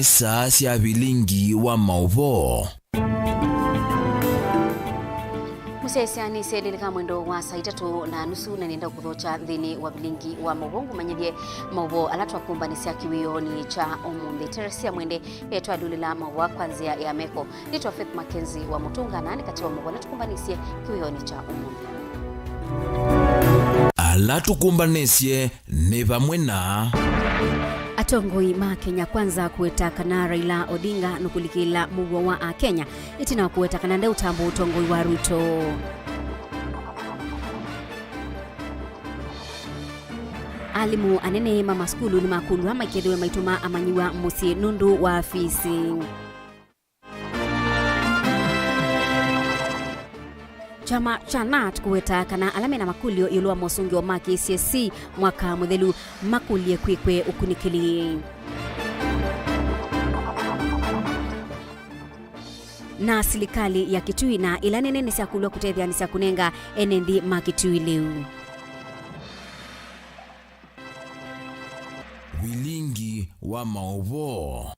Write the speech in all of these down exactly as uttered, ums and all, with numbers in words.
Saa sya vilingi wa maũvoo. Mũsyaĩĩsya nĩ syelĩlĩka mwendo wa saa itatũ na nusu, na nĩenda kũthokya nthĩnĩ wa vilingi wa maũvoo ngũmanyĩthye maũvoo ala twakũmbanĩsya kĩwĩonĩ kya ũmũnthĩ. Teresia Mwende, eh, twalũlĩla maũvoo kwa nzĩa ya meko. Nĩtwa Faith Mackenzie wa Mũtũnga, na nĩ katĩ wa maũvoo ala tũkũmbanĩsye kĩwĩonĩ kya ũmũnthĩ. Ala tũkũmbanĩsye nĩ vamwe na. Atongoi ma Kenya Kwanza kũweta kana Raila Odinga nũkũlikĩla mũuo wa Akenya, ĩtina wa kũweta kana ndeũtambũa ũtongoi wa Ruto. Alimũ anene ma masukulu nĩmakũlw'a maikethĩwe maitũma amanyĩw'a mũsyĩ nũndũ wa fees. Kyama kya nat kũweta kana ala mena makũlyo ĩũlũ wa mosũngĩo ma K C S E mwaka mũthelu makũlye kwĩkwe ũkunĩkĩli. Na silikalĩ ya Kitui na ĩla nene nĩsyakũlw'a kũtetheanĩsya kũnenga ene nthĩ ma Kitui lĩu. Vilingi wa maũvoo.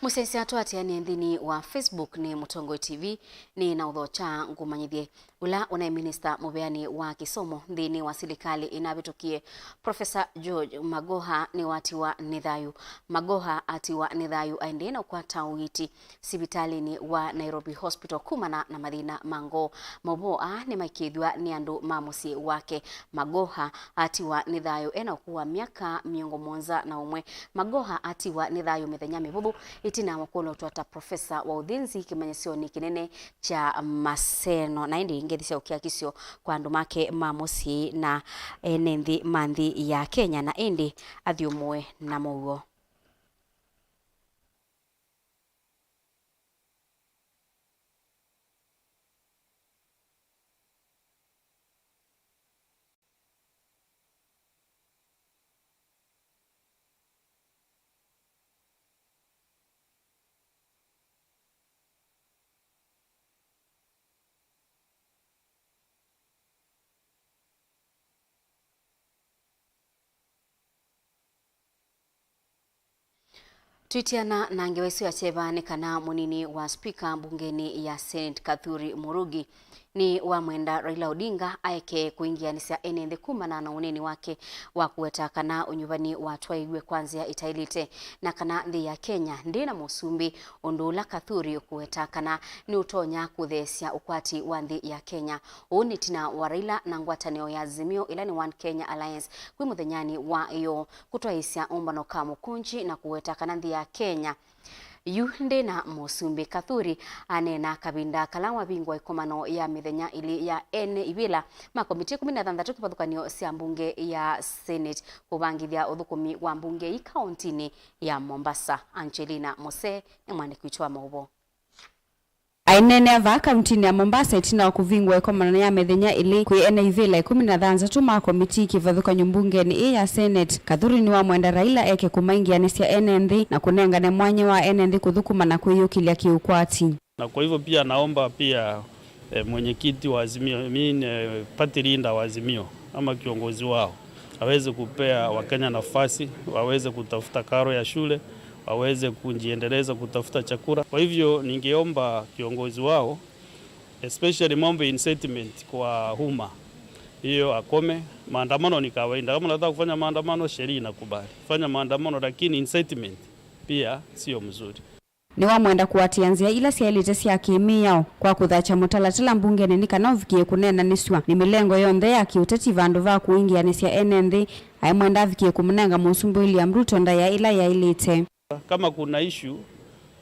Mũsyaĩĩsya tũatĩanĩe nthĩnĩ wa Facebook nĩ Mũtongoi T V, nĩ na ũthokya ngũmanyĩthye ũla ũnaĩ minista mũveanĩ wa kĩsomo nthĩnĩ wa silikalĩ ĩnavĩtũkie, Professor George Magoha nĩwatiwa nĩ thayũ. Magoha atiwa nĩ thayũ aendee na ũkwata ũiiti sivitalĩnĩ wa Nairobi Hospital kumana na mathĩna ma ngoo. Maũvoo aa nĩmaikĩĩthw'a nĩ andũ ma mũsyĩ wake. Magoha atiwa nĩ thayũ ena ũkũũ wa myaka mĩongo mũonza na ũmwe. Magoha atiwa nĩ thayũ mĩthenya mĩvũthũ ĩtina wa kwolotwa ta profesa wa ũthĩnzi kĩmanyĩsyonĩ kĩnene kya Maseno. Na ĩndĩ ngethi sya ũkiakisyo kwa andũ make ma mũsyĩ na ene nthĩ ma nthĩ ya Kenya, na ĩndĩ athyũmũe na mũuo. Twitiana na ngewa isu ya kyeva nĩ kana mũnini wa spika mbungenĩ ya Senate Kathuri Murugi nĩ wamwenda Raila Odinga aeke kũingĩanĩsya ene nthĩ kumana na ũneni wake wa kũweta kana ũnyuvani watwaĩiw'e kwa nzĩa ĩtaĩlĩte, na kana nthĩ ya Kenya ndĩ na mũsumbĩ, ũndũ ũla Kathuri ũkũweta kana nĩũtonya kũtheesya ũkwati wa nthĩ ya Kenya. Ũu nĩ ĩtina wa Raila na ngwatanĩo ya Azimio, ĩla nĩ One Kenya Alliance, kwĩ mũthenyanĩ wa ĩyoo kũtwaĩĩsya ũmbano ka Mũkũnji na kũweta kana nthĩ ya Kenya yu ndĩ na mũsumbĩ. Kathuri aneena kavinda kala wavingwa ĩkomano ya mĩthenya ĩlĩ ya ene ivĩla ma komitii ĩkũmi na thanthatũ kĩvathũkany'o sya mbunge ya Senate kũvangĩthya ũthũkũmi wa mbunge ii kaũntinĩ ya Mombasa. Angelina Mose nĩ mwandĩki witũ wa maũvoo. Aineenea vaa kauntinĩ ya Mombasa ĩtina wa kũvingwa ĩkomano ya mĩthenya ĩlĩ kwĩ ene ivĩla ĩkũmi na thanthatũ ma komitii kĩvathũkany'o mbungenĩ ĩĩ ya Senate, Kathuri nĩwamwenda Raila eke kũmaingĩanĩsya ene nthĩ na kũnengane mwanya wa ene nthĩ kũthũkũma na kwĩyũkĩlya kĩũkwati. Na kwa hivyo pia naomba pia, eh, mwenyekiti wa Azimio, I mean, eh, party leader wa Azimio ama kiongozi wao aweze kupea Wakenya nafasi, waweze kutafuta karo ya shule, waweze kujiendeleza kutafuta chakula. Kwa hivyo ningeomba kiongozi wao, especially mambo ya incitement kwa umma, hiyo akome. Maandamano ni kawaida. Kama unataka kufanya maandamano, sheria inakubali. Fanya maandamano, lakini incitement pia sio mzuri. Nĩwamwenda kũatĩĩa nzĩa ila syaĩlĩte sya kĩ-mĩao kwa kũthakya mũtalatala mbungenĩ nĩ kana ũvikĩe kũneenanĩsw'a. Nĩ mĩlengo yonthe ya kĩ-ũteti vandũ va kũingĩanĩsya ene nthĩ. Aimwenda avikĩe kũmũnenga mũsumbĩ William Ruto ndaĩa ĩla yaĩlĩte. Kama kuna issue,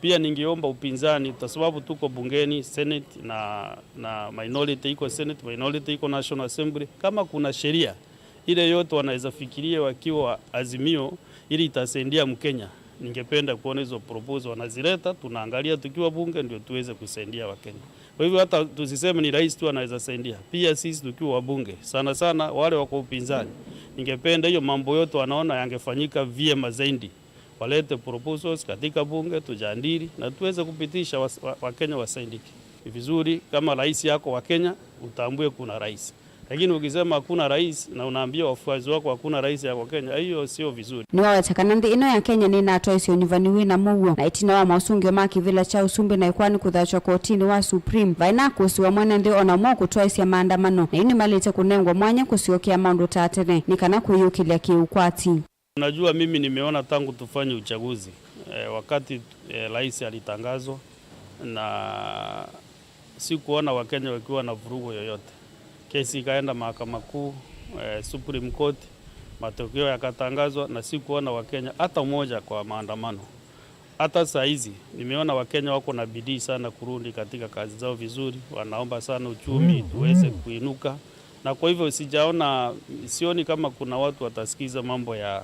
pia ningeomba upinzani, kwa sababu tuko bungeni, Senate na, na minority iko Senate, minority iko National Assembly. Kama kuna sheria ile yote wanaweza fikiria wakiwa Azimio ili itasaidia Mkenya, ningependa kuona hizo proposal wanazileta, tunaangalia tukiwa bunge ndio tuweze kusaidia Wakenya. Kwa hivyo hata tusiseme ni rais tu anaweza saidia, pia sisi tukiwa wabunge, sana sana wale wako upinzani, ningependa hiyo mambo yote wanaona yangefanyika vyema zaidi, walete proposals katika bunge, tujadili na tuweze kupitisha, wa, wa, Wakenya wasaidike. Ni vizuri kama rais yako wa Kenya, utambue kuna rais. Lakini ukisema hakuna rais na unaambia wafuasi wako hakuna rais yako Kenya, hiyo sio vizuri. Nĩwaweta kana nthĩ ĩno ya Kenya nĩnatwaĩsye ũnyuvani wĩ na mũuo, na ĩtina wa mosũngĩo ma kĩvĩla kya ũsumbĩ na ĩkoani kũthatw'a kotinĩ wa Supreme, vaĩ na akũsĩ wa mwene nthĩ o na ũmwe ũkũtwaĩsya maandamano, na yu nĩmalĩte kũnengwa mwanya kũsyokea maũndũ ta tene nĩ kana kwĩyũkĩlya kĩũkwati. Unajua, mimi nimeona tangu tufanye uchaguzi, eh, wakati, eh, rais alitangazwa, na sikuona Wakenya wakiwa na vurugu yoyote. Kesi ikaenda mahakama kuu, eh, Supreme Court, matokeo yakatangazwa, na sikuona Wakenya hata mmoja kwa maandamano. Hata saa hizi nimeona Wakenya wako na bidii sana kurudi katika kazi zao vizuri, wanaomba sana uchumi tuweze kuinuka, na kwa hivyo sijaona, sioni kama kuna watu watasikiza mambo ya,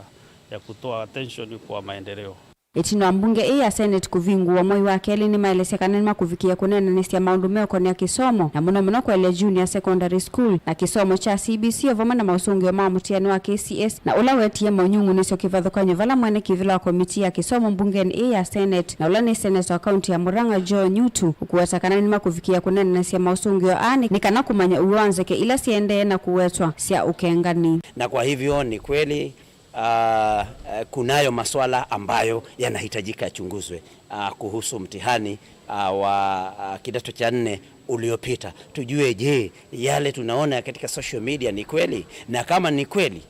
ya kutoa attention kwa maendeleo. Ĩtina wa mbunge ĩĩ ya Senate kũvingũwa mwei wa kelĩ, nĩmaelesya kana nĩmakũvikĩĩa kũneenanĩsya maũndũ meũkonea kĩsomo, na mũno mũno kũelya Junior Secondary School na kĩsomo kya C B C, o vamwe na maũsũngĩo ma mũtiani wa K C S, na ũla wetie maunyungunĩsyo kĩvathũkany'o vala mwene kĩvĩla wa komitii ya kĩsomo mbungenĩ ĩĩ ya Senate, na ũla nĩ seneta wa kaunti ya Murang'a Joe Nyutu, ũkũweta kana nĩmakũvikĩĩa kũneenanĩsya maũsũngĩo aa nĩ, nĩ kana kũmanya ũw'o wa nzeke ila siendee na kũwetwa sya ũkengani. Na kwa hivyo ni kweli, ah, eh, kunayo maswala ambayo yanahitajika yachunguzwe, ah, kuhusu mtihani, ah, wa, ah, kidato cha nne uliopita. Tujue, je, yale tunaona katika social media ni kweli? Na kama ni kweli,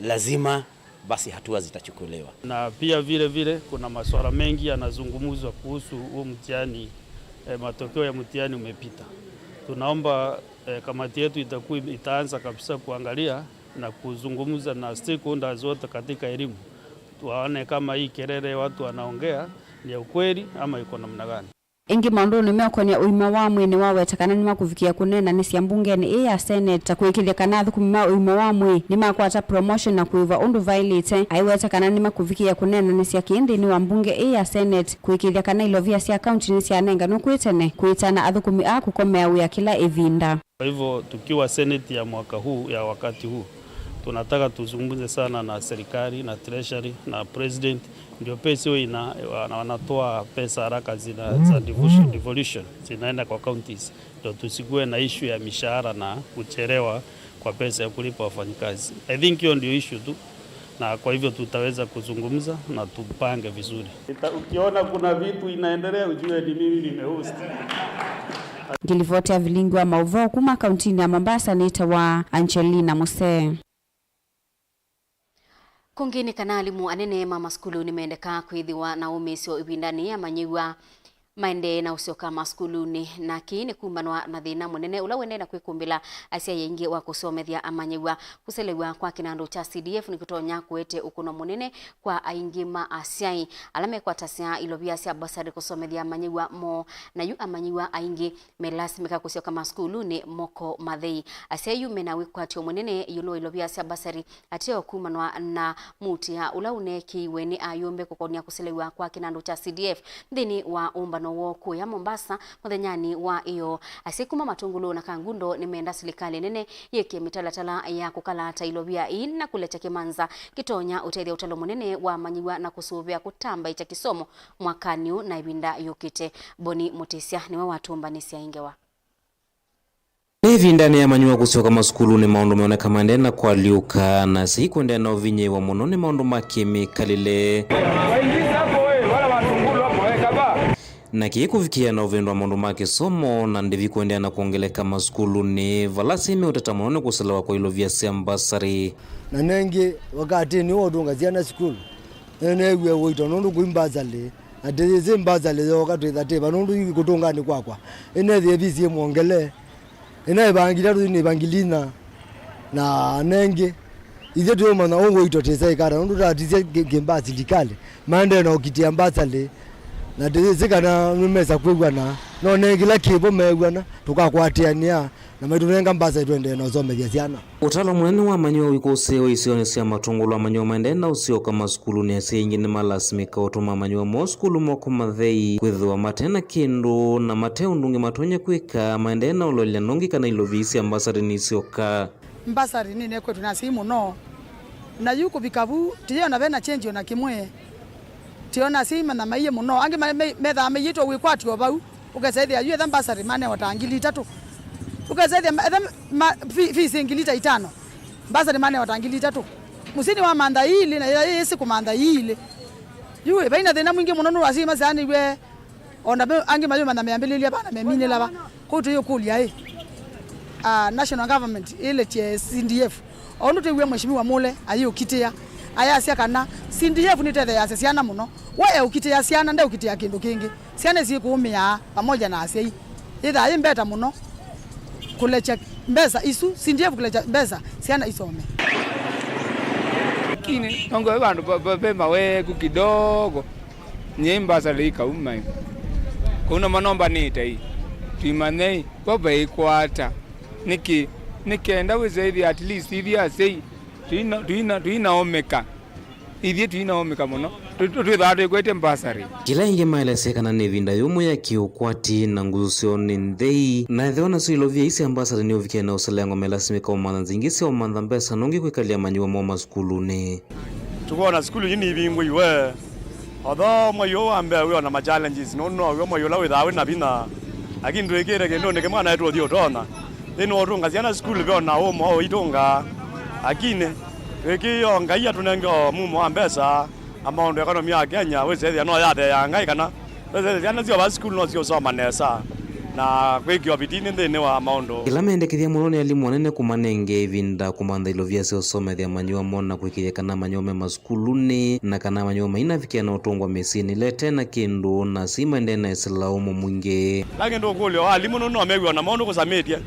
lazima basi hatua zitachukuliwa. Na pia vile vile kuna masuala mengi yanazungumzwa kuhusu huu mtihani, eh, matokeo ya mtihani umepita. Tunaomba, eh, kamati yetu itakuwa itaanza kabisa kuangalia na kuzungumza na stakeholders wote katika elimu, tuwaone kama hii kelele watu wanaongea ni ya ukweli ama iko namna gani. Ĩngĩ maũndũnĩ meũkonĩa ũima wa mwĩĩ, nĩwaweta kana nĩmakũvikĩa kũneenanĩsya mbungenĩ ĩĩ ya Senate ta kũĩkĩĩthya kana athũkũmi ma ũima wa mwĩĩ nĩmakwata promotion na kũĩvwa ũndũ vaĩlĩte. Aiweta kana nĩmakũvikĩa kũneenanĩsya kĩĩ nthĩnĩ wa mbunge ĩĩ ya Senate kũĩkĩĩthya kana ilovia sya kaunti nĩsyanenganwe kwĩ tene, kwĩtana athũkũmi aa kũkomea wĩa kĩla ĩvinda. Kwa hivyo, tukiwa Senate ya mwaka huu, ya wakati huu, tunataka tuzungumze sana na serikali, na treasury, na president, ndio pesa hiyo ina-, wana-, wanatoa pesa haraka zina-, za devolution, devolution, zinaenda kwa counties, ndio tusikuwe na issue ya mishahara na kuchelewa kwa pesa ya kulipa wafanyikazi. I think hiyo ndio issue tu. Na kwa hivyo tutaweza kuzungumza na tupange vizuri. Ita-, ukiona kuna vitu inaendelea, ujue ni mimi nimehost. Ngĩlivoti ya vilingi wa maũvoo kuma kauntinĩ ya Mombasa nĩtawa Angelina Musee. Kũngĩ nĩ kana alimũ anene ma masukulu nĩmendeka kwĩthĩwa na ũmĩĩsyo ĩvindanĩ amanyĩw'a maendee na ũsyoka masukulunĩ, na kĩĩ nĩ kumbanwa na thĩna mũnene ũla ũendee na kwĩkũmbĩla asyai aingĩ wa kũsomethya amanyĩw'a. Kũselew'a kwa kĩnandũ kya C D F nĩkũtonya kũete ũkũno mũnene kwa aingĩ ma asyai ala mekwatasya ilovia sya mbasarĩ kũsomethya amanyĩw'a moo, na yu amanyĩw'a aingĩ melasimĩka kũsyoka masukulunĩ moko mathei. Asyai yu mena wĩkwatyo mũnene ĩũlũ wa ilovia sya mbasarĩ, ateo kumanwa na muutĩa ũla ũneekĩiwe nĩ ayũmbe kũkonia kũselew'a kwa kĩnandũ kya C D F nthĩnĩ wa ũmbano woo kũya Mombasa mũthenyanĩ wa ĩyoo. Asyai kuma Matũngũlũ na Kangundo nĩmenda silikalĩ nene yĩke mĩtalatala ya kũkalata ilovia ii na kũlekya kĩmanza kĩtonya ũtethya ũtalo mũnene wa amanyĩw'a na kũsũvĩa kũtambaĩkya kĩsomo mwakanĩ ũũ na ĩvinda yũkĩte. Boni Mũtĩsya nĩwe watũmbanĩsya ĩ ngewa. Nĩ ĩvindanĩ ya amanyĩw'a kũsyoka masukulunĩ, maũndũ meoneka maendee na kũalyũka, na asyai kũendeea na ũvinyĩĩwa mũno nĩ maũndũ ma kĩmĩkalĩle. Na kĩĩ kũvikĩĩa na ũvĩndũ wa maũndũ ma kĩsomo na ndĩvi kũendeea na kwongeleka masukulunĩ, vala asyai meũteta mũno nĩ kũselewa kwa ilovia sya mbasarĩ. Na nengĩ, wakatĩnĩ ũũ ũtũnga syana sukulu, nĩneewie ũito nũndũ kwĩ mbasarĩ. Atĩ yĩsĩ mbasarĩ yooka twĩthatĩva nũndũ yu kũtũnganĩ kwakwa. Ĩnethĩe visi ĩmwongele. Ĩna ĩvangi itatũ yu nĩ ĩvangi lina. Na nengĩ, ithyĩ tũyũmanya ũngũ ito tĩsa ĩkata nũndũ tatisye kĩ-, kĩmba silikalĩ maendee na ũkitĩa mbasarĩ. Na tĩyĩsĩ kana nĩmesa kwĩw'ana. No nengĩ kĩla kĩvo mew'ana, tũkakwatĩanĩa. Na maitũnenga mbasa ĩtũendee na ũsomethya syana. Ũtalo mũnene wa amanyĩw'a wĩkũsĩĩwe isionĩ sya Matũngũlũ, amanyĩw'a maendee na ũsyoka masukulunĩ, asyai aingĩ nĩmalasimĩka ũtũma amanyĩw'a moo sukulu moko mathei, kwĩthĩwa mate na kĩndũ na mate ũndũ ũngĩ matonya kwĩka, maendee na ũlolya nũngĩ kana ilovia sya mbasarĩ nĩisyoka. Mbasarĩ nĩnekwetwe na asyai mũno, na yu kũvika vu tĩyona vena change ona kĩmwe. Tĩona asyai manyamaie mũno, angĩ ma-, me-, methaa maiĩtwe wĩkwatyo o vau. Ũkesa ĩthĩa yu etha mbasarĩ manewa ta ngili itatũ. Ũkasethya etha ma- fi- fees ngili ta itano, mbasa nĩ maneo ta ngili itatũ. Mũsyĩ nĩ wa mantha iilĩ na yĩla yĩsĩ kũmantha iilĩ. Yu vaina thĩna mwingĩ mũno nũndũ asyai masyaanĩw'e. O na ve angĩ mayũmanya meambĩlĩlya va na meminĩla va. Kwoou tũyũkũlya ĩ, ah, national government ĩletye C D F. O ũndũ twĩw'e Mheshimiwa Mule ayĩũkitĩa, ayasya kana C D F nĩtetheeasya syana mũno. We eũkitĩa syana, ndeũkitĩa kĩndũ kĩngĩ. Syana isu ikũũmĩaa pamoja na asyai. Yĩthaa yĩ mbeta mũno kũlekya mbesa isu, C D F kũlekya mbesa syana isome. Lakini nongo ve vandũ va- va- ve maweku kidogo. Nyie mbasarĩ ikauma ĩ. Kũu namo nombanĩte ĩ. Tũimanyei, vo vaikwata. Nĩkĩ? Nĩ kenda wĩsethie at least ithyĩ asyai tũina- tũina- tũinaũmĩka. Ithyĩ tũinaũmĩka mũno. Tũ- tũ- Twĩthaa twĩkwetye mbasarĩ. Kĩla ĩngĩ maelesya kana nĩ ĩvinda yũmũ ya kĩũkwati na ngusu syoo nĩ nthei, na ethĩwa nasyo ilovia ii sya mbasarĩ nĩ ũvikĩe na ũselengo, melasimĩka ũmantha nzĩa ingĩ sya ũmantha mbesa nũngĩ kwĩkalya amanyĩw'a moo masukulunĩ. Tũkwona sukulu ii nivingũiwe. Although mwei ũũ wa mbee wĩ o na ma challenges, nũndũ now'o mwei ũla wĩthaa wĩ na vinya, lakini twĩkĩte kĩndũnĩ kĩmwe na nĩtũũthi ũtonya. Ĩĩ nĩũtũnga syana sukulu ve o na ũmwe ũitũngaa. Lakini twĩkĩĩo Ngai atũnenge o mumo wa mbesa na maũndũ economy ya Kenya wĩsethĩa no yatheea Ngai kana wĩsethĩa syana syova sukulu no siũsoma nesa na kwĩkĩwa vitinĩ nthĩnĩ wa maũndũ. Kĩla mendekethya mũno nĩ alimũ anene kũmanenge ĩvinda kũmantha ilovia sya ũsomethya amanyĩw'a moo na kwĩkĩĩthya kana amanyĩw'a me masukulunĩ, na kana amanyĩw'a mainavikĩa na ũtũngwa mĩsyĩnĩ ĩla ĩte na kĩndũ, na asyai maendee na ĩsĩla ũmũ mwingĩ. Lakini ndũkũlyo wa alimũ nũndũ no mew'e o na maũndũ kũsamĩtye.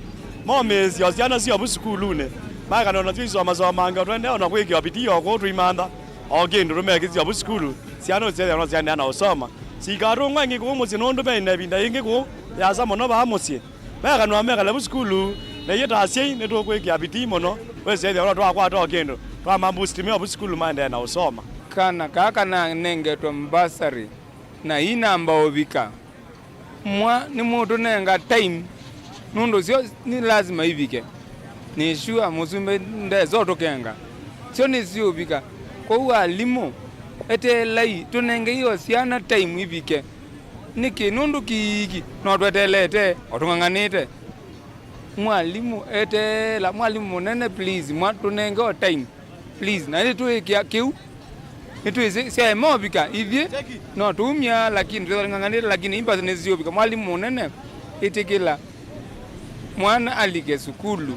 Momĩĩsya o syana syoo vu sukulunĩ. Maekana o nasyo isomasomange o tũendee o na kwĩkĩwa vitii o kũu tũimantha o kĩndũ tũmekĩsya o vu sukulu. Syana ũsyethĩa no syaendeea na ũsoma. Sikatũngwa ĩngĩ kũu mũsyĩ nũndũ me na ĩvinda yĩngĩ kũu yasa mũno vaa mũsyĩ. Mekanwa mekale vu sukulu, na ithyĩ ta asyai nĩtũkwĩkĩa vitii mũno wĩsethĩa ũla twakwata o kĩndũ twamaboost me o vu sukulu maendee na ũsoma. Kana kaa kananengetwe mbasarĩ na inamba ũvika. Mwa nĩmũtũnenga time, nũndũ syo nĩ lasima ivike. Nĩ sure mũsumbĩ ndesa ũtũkenga. Syo nĩsiũvika. Kwoou alimũ, eteelai, tũnengei o syana time ivike. Nĩkĩ? Nũndũ kĩiki no tweteelete, o tũng'ang'anĩte. Mwalimũ eteela, mwalimũ mũnene, please, mwa tũnenge o time, please. Na nĩtwĩkĩa kĩu, nĩtwĩsĩ syaema ũvika, ithyĩ no tũumya, lakini twĩthwa tũng'ang'anĩte, lakini imbasi nĩsiũvika. Mwalimũ mũnene, ĩtĩkĩla mwana alike sukulu,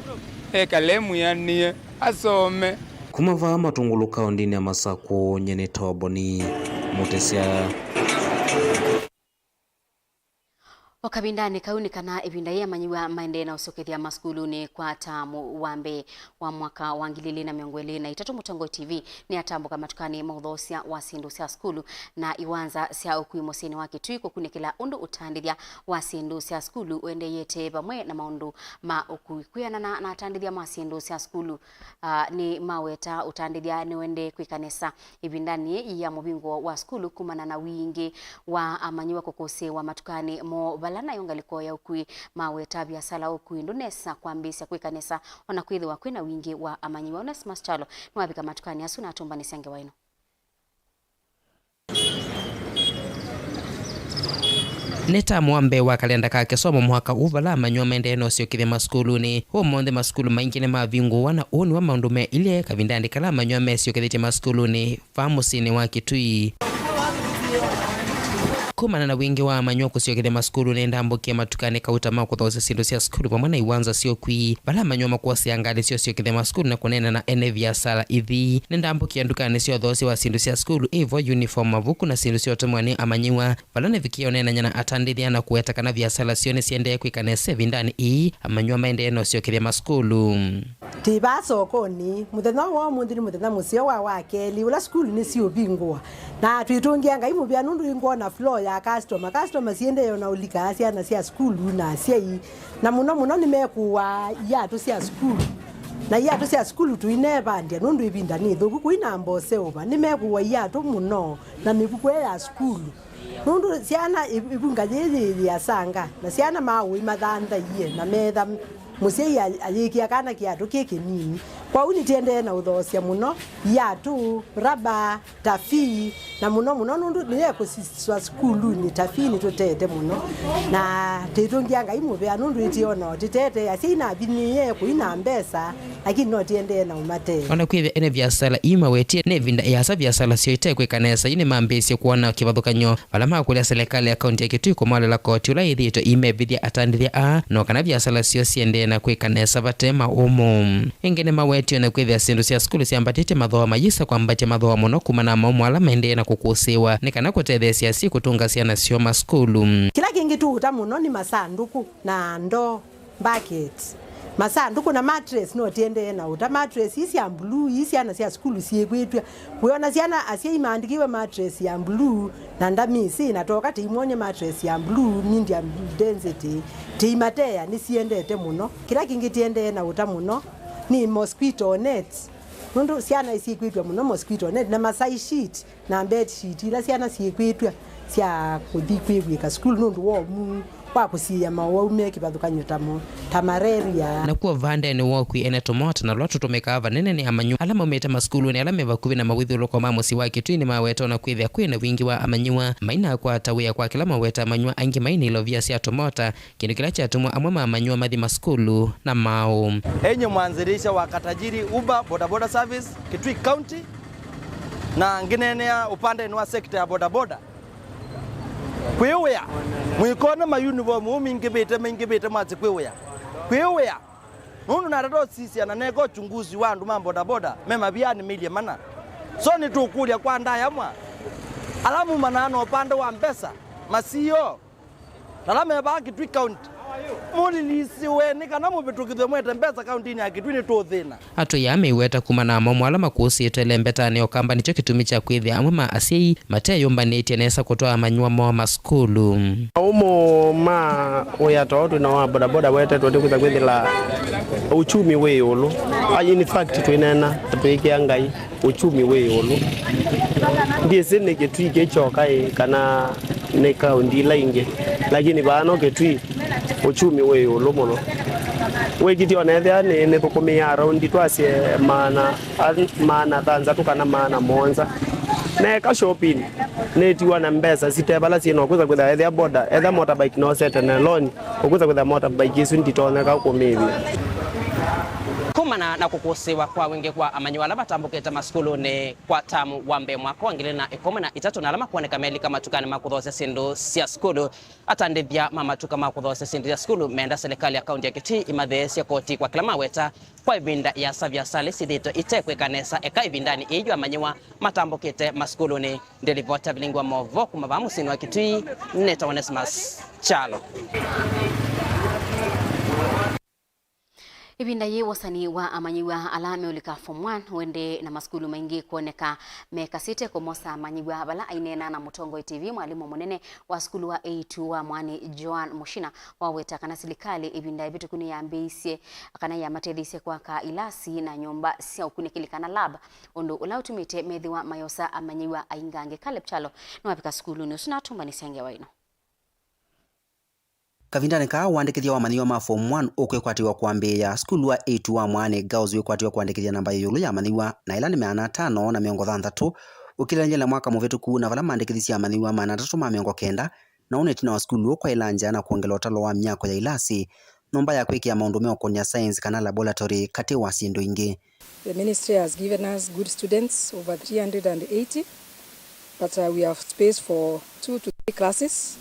ekale mwĩanĩe, asome. Kuma vaa Matungulu kaũndĩnĩ ya Masakũ, nyie nĩ Toboni Mũtesya. O kavindanĩ kau nĩ kana ĩvinda yĩĩ amanyĩw'a maendee na ũsyokethya masukulunĩ kwa taamu wa mbee wa mwaka wa ngili ilĩ na mĩongo ĩlĩ na itatũ. Mũtongoi T V nĩatambũka matukanĩ ma ũthoosya wa syĩndũ sya sukulu na iwanza sya ũkui mũsyĩnĩ wa Kitui kũkunĩkĩla ũndũ ũtandĩthya wa syĩndũ sya sukulu ũendeeyete vamwe na maũndũ ma ũkui. Kwĩanana na atandĩthya ma syĩndũ sya sukulu, ah, nĩ maweta ũtandĩthya nĩũendee kwĩka nesa ĩvindanĩ yĩĩ ya mũvingũo wa sukulu kumana na wingĩ wa amanyĩw'a kũkũsĩĩwa matukanĩ moo, vala nayo ngalĩko ya ũkui maweta viasala wa ũkui ndũnesa kwambĩĩsya kwĩka nesa, o na kwĩthĩwa kwĩ na wingĩ wa amanyĩw'a. Onesimus Kyalo nĩwavika matukanĩ asu na atũmbanĩsya ngewa ĩno. Nĩ tamu wa mbee wa kalenda ka kĩsomo mwaka ũũ vala amanyĩw'a maendee na ũsyokethya masukulunĩ. Ũmũnthĩ masukulu maingĩ nĩmavingũwa, na ũũ nĩw'o maũndũ meilye kavindanĩ kala amanyĩw'a mesyokethĩtye masukulunĩ vaa mũsyĩnĩ wa Kitui. Kumana na wingĩ wa amanyĩw'a kũsyokethya masukulunĩ, nĩndambũkie matukanĩ kauta ma kũthoosya syĩndũ sya sukulu vamwe na iwanza sya ũkui, vala amanyĩw'a makũasĩaa ngalĩ sya ũsyokethya masukulu na kũneena na ene viasala ithi. Nĩndambũkie ndukanĩ sya ũthoosya wa syĩndũ sya sukulu, ĩvo uniform, mavuku na syĩndũ sya ũtũmĩwa nĩ amanyĩw'a, vala nĩvikĩe ũneenany'a na atandĩthya na kũweta kana viasala syoo nĩsiendee kwĩka nesa ĩvindanĩ ĩĩ amanyĩw'a maendee na ũsyokethya masukulu. Twĩ vaa sokonĩ. Mũthenya ũũ wa ũmũnthĩ nĩ mũthenya mũseo wa wakelĩ, ũla sukulu nĩsiũvingũa. Na twĩtũngĩa Ngai mũvea nũndũ nĩngwona floor ya customer. Customer siendee o na ũlika syana sya sukulu na asyai. Na mũno mũno nĩmekũaa iatũ sya sukulu. Na iatũ sya sukulu tũinevandĩa nũndũ ĩvinda nĩ ĩthũku, kũi na mboseũva. Nĩmekũaa iatũ mũno na mĩvuko ĩ ya sukulu. Nũndũ syana ĩ- ĩvunga yĩĩ yĩyĩasanga, na syana ma ũĩ mathanthaiie na meetha mũsyai a- ayĩkĩa kana kĩatũ kĩ kĩnini. Kwoou nĩtĩendee na ũthoosya mũno iatũ, raba, tafi, Na mũno mũno nũndũ nĩyekũsiswa sukulunĩ ta fee nĩtũtete mũno, na tĩtũngĩa Ngai mũvea nũndũ ĩtĩona o tĩtete asyai navinyĩĩe kũina mbesa, lakini no tĩendee na ũmatee. O na kwĩthĩa ene viasala ii mawetie nĩ ĩvinda ĩasa viasala syoo itekwĩka nesa, yu nĩmambĩĩsye kwona kĩvathũkany'o vala makũlya silikalĩ ya kaunti ya Kitui kũmolela koti ũla yĩthĩĩtwe imevithya atandĩthya aa, no kana viasala syoo siendee na kwĩka nesa vate maũmũ. Ĩngĩ nĩmawetie o na kwĩthĩa syĩndũ sya sukulu syambatĩtye mathooa, mayĩsa kwambatya mathooa mũno kumana na maũmũ ala maendee na kũkũsĩĩwa nĩ kana kũtetheesya asyai kũtũnga syana syoo masukulu. Kĩla kĩngĩ tũũta mũno nĩ masandũkũ na ndoo, bucket, masandũkũ na mattress no tiendee na ũta. Mattress ii sya blue, ii syana sya sukulu syĩkwĩtw'a. Wĩona syana asyai maandĩkĩwe mattress ya blue na ndamĩsĩ na toka tĩimwony'a mattress ya blue, medium density, tĩimateea, nĩsiendete mũno. Kĩla kĩngĩ tiendee na ũta mũno nĩ mosquito net, nũndũ syana isyĩkwĩtw'a mũno mosquito net na masai sheet na bed sheet ila syana syĩkwĩtw'a sya kũthi kwĩvw'ĩka sukulu nũndũ wa ũmuu wa kũsiĩĩa mawau me kĩvathũkany'o ta mo, ta malaria. Nakuo vandenĩ wa ũkui ene tũmota na tũla tũtũmĩkaa vanene nĩ amanyĩw'a ala maumĩte masukulunĩ ala me vakuvĩ na mawĩthyũlũko ma mũsyĩ wa Kitui nĩmaweta o na kwĩthĩa kwĩ na wingĩ wa amanyĩw'a mainakwata wĩa kwa kĩla maweta amanyĩw'a aingĩ mai na ilovia sya tũmota, kĩndũ kĩla kyatuma amwe ma amanyĩw'a mathi masukulu na maaũ. Enye mwanzĩlĩsya wa Katajiri Uber Bodaboda Service, Kitui County, na ngĩneenea ũpandenĩ wa sekta ya bodaboda. Kwĩwĩa, mwĩkone mayunivomu ũũ mingĩvĩte, maingĩvĩte mwasĩ kwĩwĩa. Kwĩwĩa, nũndũ natata ũsisya na neka uchunguzi wa andũ ma bodaboda me mavianĩ mĩilye mana. So nĩtũkũlya kwa ndayamwa, ala mumanaa na ũpande wa mbesa, masio, na ala me vaa Kitui County, mũlilisiwe nĩ kana mũvĩtũkĩthwe mwete mbesa kauntinĩ ya Kitui, nĩtũũthĩna. Atũi aa meiweta kumana na maũmũ ala makũsĩĩtwe lembetanĩ o kamba nĩkyo kĩtumi kya kwĩthĩa amwe ma asyai mateyũmbanĩtye nesa kũtwaa amanyĩw'a moo masukulu. Maũmũ ma wĩa ta ũũ twĩ na wa bodaboda wetetwe nĩ kwĩtha kwĩthĩla uchumi wĩ ĩũlũ. Ah, in fact, twĩneena ta twĩkĩa Ngai, uchumi wĩ ĩũlũ. Ndyĩsĩ nĩ Kitui kĩ kyoka ĩ, kana nĩ kaunti ila ingĩ, lakini vaa no Kitui uchumi wĩ ĩũlũ mũno. Wĩkĩtye ona ethĩa nĩ, nĩthũkũmĩaa around twasye maana, maana thanthatũ kana maana mũonza. Neeka shopping, nĩtiwa na mbesa site vala syĩ, no kwĩsa kwĩtha ethĩa boda, etha motorbike nosete na loan, ũkwĩsa kwĩtha motorbike ĩsu nditonyeka kũmĩĩvya. Kumana na kũkũsĩwa kwa wingĩ kwa amanyĩw'a ala matambũkĩte masukulunĩ kwa tamu wa mbee mwaka wa ngili na ĩkũmi na itatũ na ala makwoneka melika matukanĩ ma kũthoosya syĩndũ sya sukulu, atandĩthya ma matuka ma kũthoosya syĩndũ sya sukulu meenda silikalĩ ya kaunti ya Kitui ĩmatheesye koti kwa kĩla maweta kwa ĩvinda ĩasa viasala syĩthĩĩtwe itekwĩka nesa eka ĩvindanĩ ĩĩ yu amanyĩw'a matambũkĩte masukulunĩ. Ndĩlivota vilingi wa maũvoo kuma vaa mũsyĩnĩ wa Kitui, nĩtawa Onesmus Kyalo. Ĩvinda yĩĩ, wosani wa amanyĩw'a ala meũlika form one ũendee na masukulu maingĩ kwoneka mekasĩte kũmosa amanyĩw'a. Vala aineena na Mũtongoi T V, mwalimũ mũnene wa sukulu wa A two wa Mwaanĩ, Joan Mũchina, waweta kana silikalĩ ĩvinda ĩvĩtũku nĩyambĩĩisye kana yamatetheisye kwaka ilasi na nyũmba sya ũkunĩkĩli kana lab, ũndũ ũla ũtumĩte methĩwa mayosa amanyĩw'a aingangĩ. Caleb Kyalo nĩwavika sukulunĩ ũsu na atũmbanĩsya ngewa ĩno. Kavindanĩ kaa, ũandĩkĩthya wa amanyĩw'a ma form one ũkwĩkwatĩw'a kwambĩĩa, sukulu wa A two wa Mwaanĩ Girls wĩkwatĩw'a kũandĩkĩthya namba ya ĩũlũ ya amanyĩw'a na ĩla nĩ maana atano na mĩongo thanthatũ, ũkĩlanĩlya na mwaka mũvĩtũku na vala maandĩkĩthisye amanyĩw'a maana atatũ ma mĩongo kenda, na ũu nĩ ĩtina wa sukulu ũũ kwaĩla nzĩa na kwongela ũtalo wa myako ya ilasi, nyũmba ya kwĩkĩa maũndũ meũkũnĩa science kana laboratory, katĩ wa syĩndũ ingĩ. The ministry has given us good students, over three hundred and eighty, but, uh, we have space for two to three classes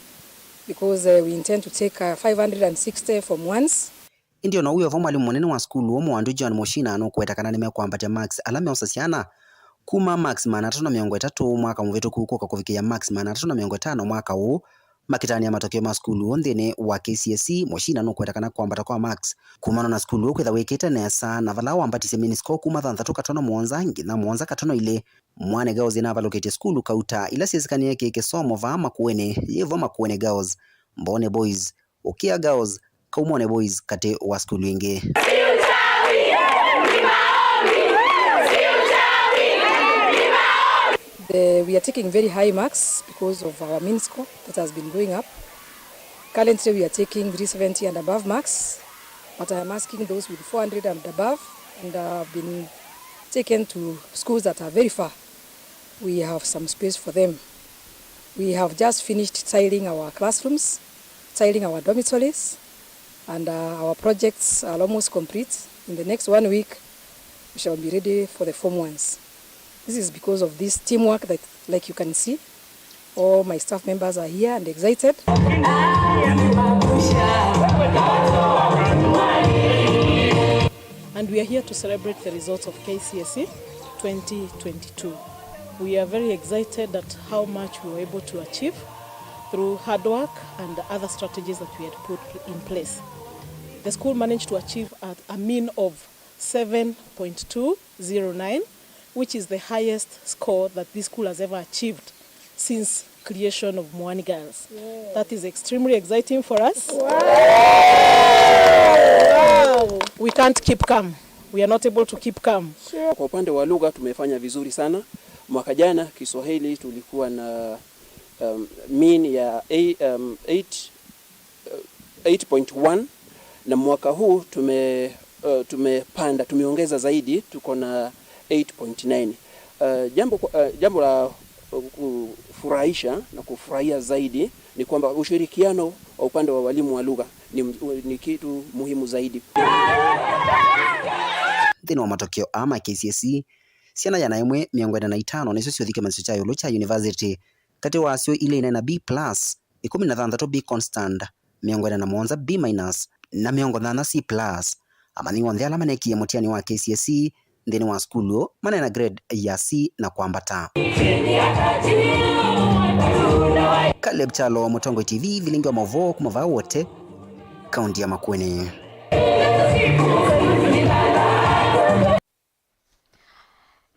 because, uh, we intend to take, uh, five hundred and sixty form ones. Ĩndĩ o na ũu wĩ o vo, mwalimũ mũnene wa sukulu ũũ, Mũandũ John Mũchina, nũkũweta kana nĩmekwambatya marks ala meosa syana kuma marks maana atatũ na mĩongo ĩtatũ mwaka mũvĩtũku kũka kũvikĩĩa marks maana atatũ na mĩongo ĩtano mwaka ũũ, makĩtanĩa matokeo ma sukulu ũũ nthĩnĩ wa K C S E. Mũchina nũkũweta kana kwambata kwa marks kumana na sukulu ũũ kwĩtha wĩkĩte nesa, na vala wambatisye mini score kuma thanthatũ katono mũonza nginya mũonza katono ilĩ, Mwaanĩ Girls nĩnavalũkĩtye sukulu kauta ila syĩsĩkanĩe kĩ kĩsomo vaa Makueni, yĩ vo Makueni Girls, Mbooni Boys, Ũkĩa Girls, Kaumone Boys, katĩ wa sukulu ingĩ. The, we are taking very high marks because of our mean score that has been going up. Currently, we are taking three seventy and above marks, but I am asking those with four hundred and above and have been taken to schools that are very far. We have some space for them. We have just finished tiling our classrooms, tiling our dormitories, and uh, our projects are almost complete. In the next one week, we shall be ready for the form ones. This is because of this teamwork that, like you can see, all my staff members are here and excited. And we are here to celebrate the results of K C S E twenty twenty-two. We are very excited at how much we were able to achieve through hard work and other strategies that we had put in place. The school managed to achieve a, a mean of seven point two zero nine, which is the highest score that this school has ever achieved since creation of Muani Girls. That is extremely exciting for us. Wow. We can't keep calm. We are not able to keep calm. Kwa upande wa lugha tumefanya vizuri sana. Mwaka jana Kiswahili tulikuwa na, um, mean ya a-, um, eight, uh, eight point one, na mwaka huu tume-, uh, tumepanda, tumeongeza zaidi, tuko na eight point nine. Uh, jambo kwa-, uh, jambo la, uh, kufurahisha na kufurahia zaidi ni kwamba ushirikiano wa upande wa walimu wa lugha ni, ni kitu muhimu zaidi. Nthĩnĩ wa matokeo aa ma K C S E, syana ĩana ĩmwe mĩongo ĩna na itano nĩsyo syũthi kĩmanyĩsyo kya ĩũlũ kya university. Katĩ wasyo ilĩ ina na B plus, ĩkũmi na thanthatũ B constant, mĩongo ĩna na mũonza B minus, na mĩongo nyanya C plus. Amanyi onthe ala maneekie mũtiani wa K C S E nthĩnĩ wa sukulu manaĩ na grade ya C na kwambata. Caleb Kyalo, Mũtongoi T V, vilingi wa maũvoo kuma vaa Wote, kaunti ya Makueni.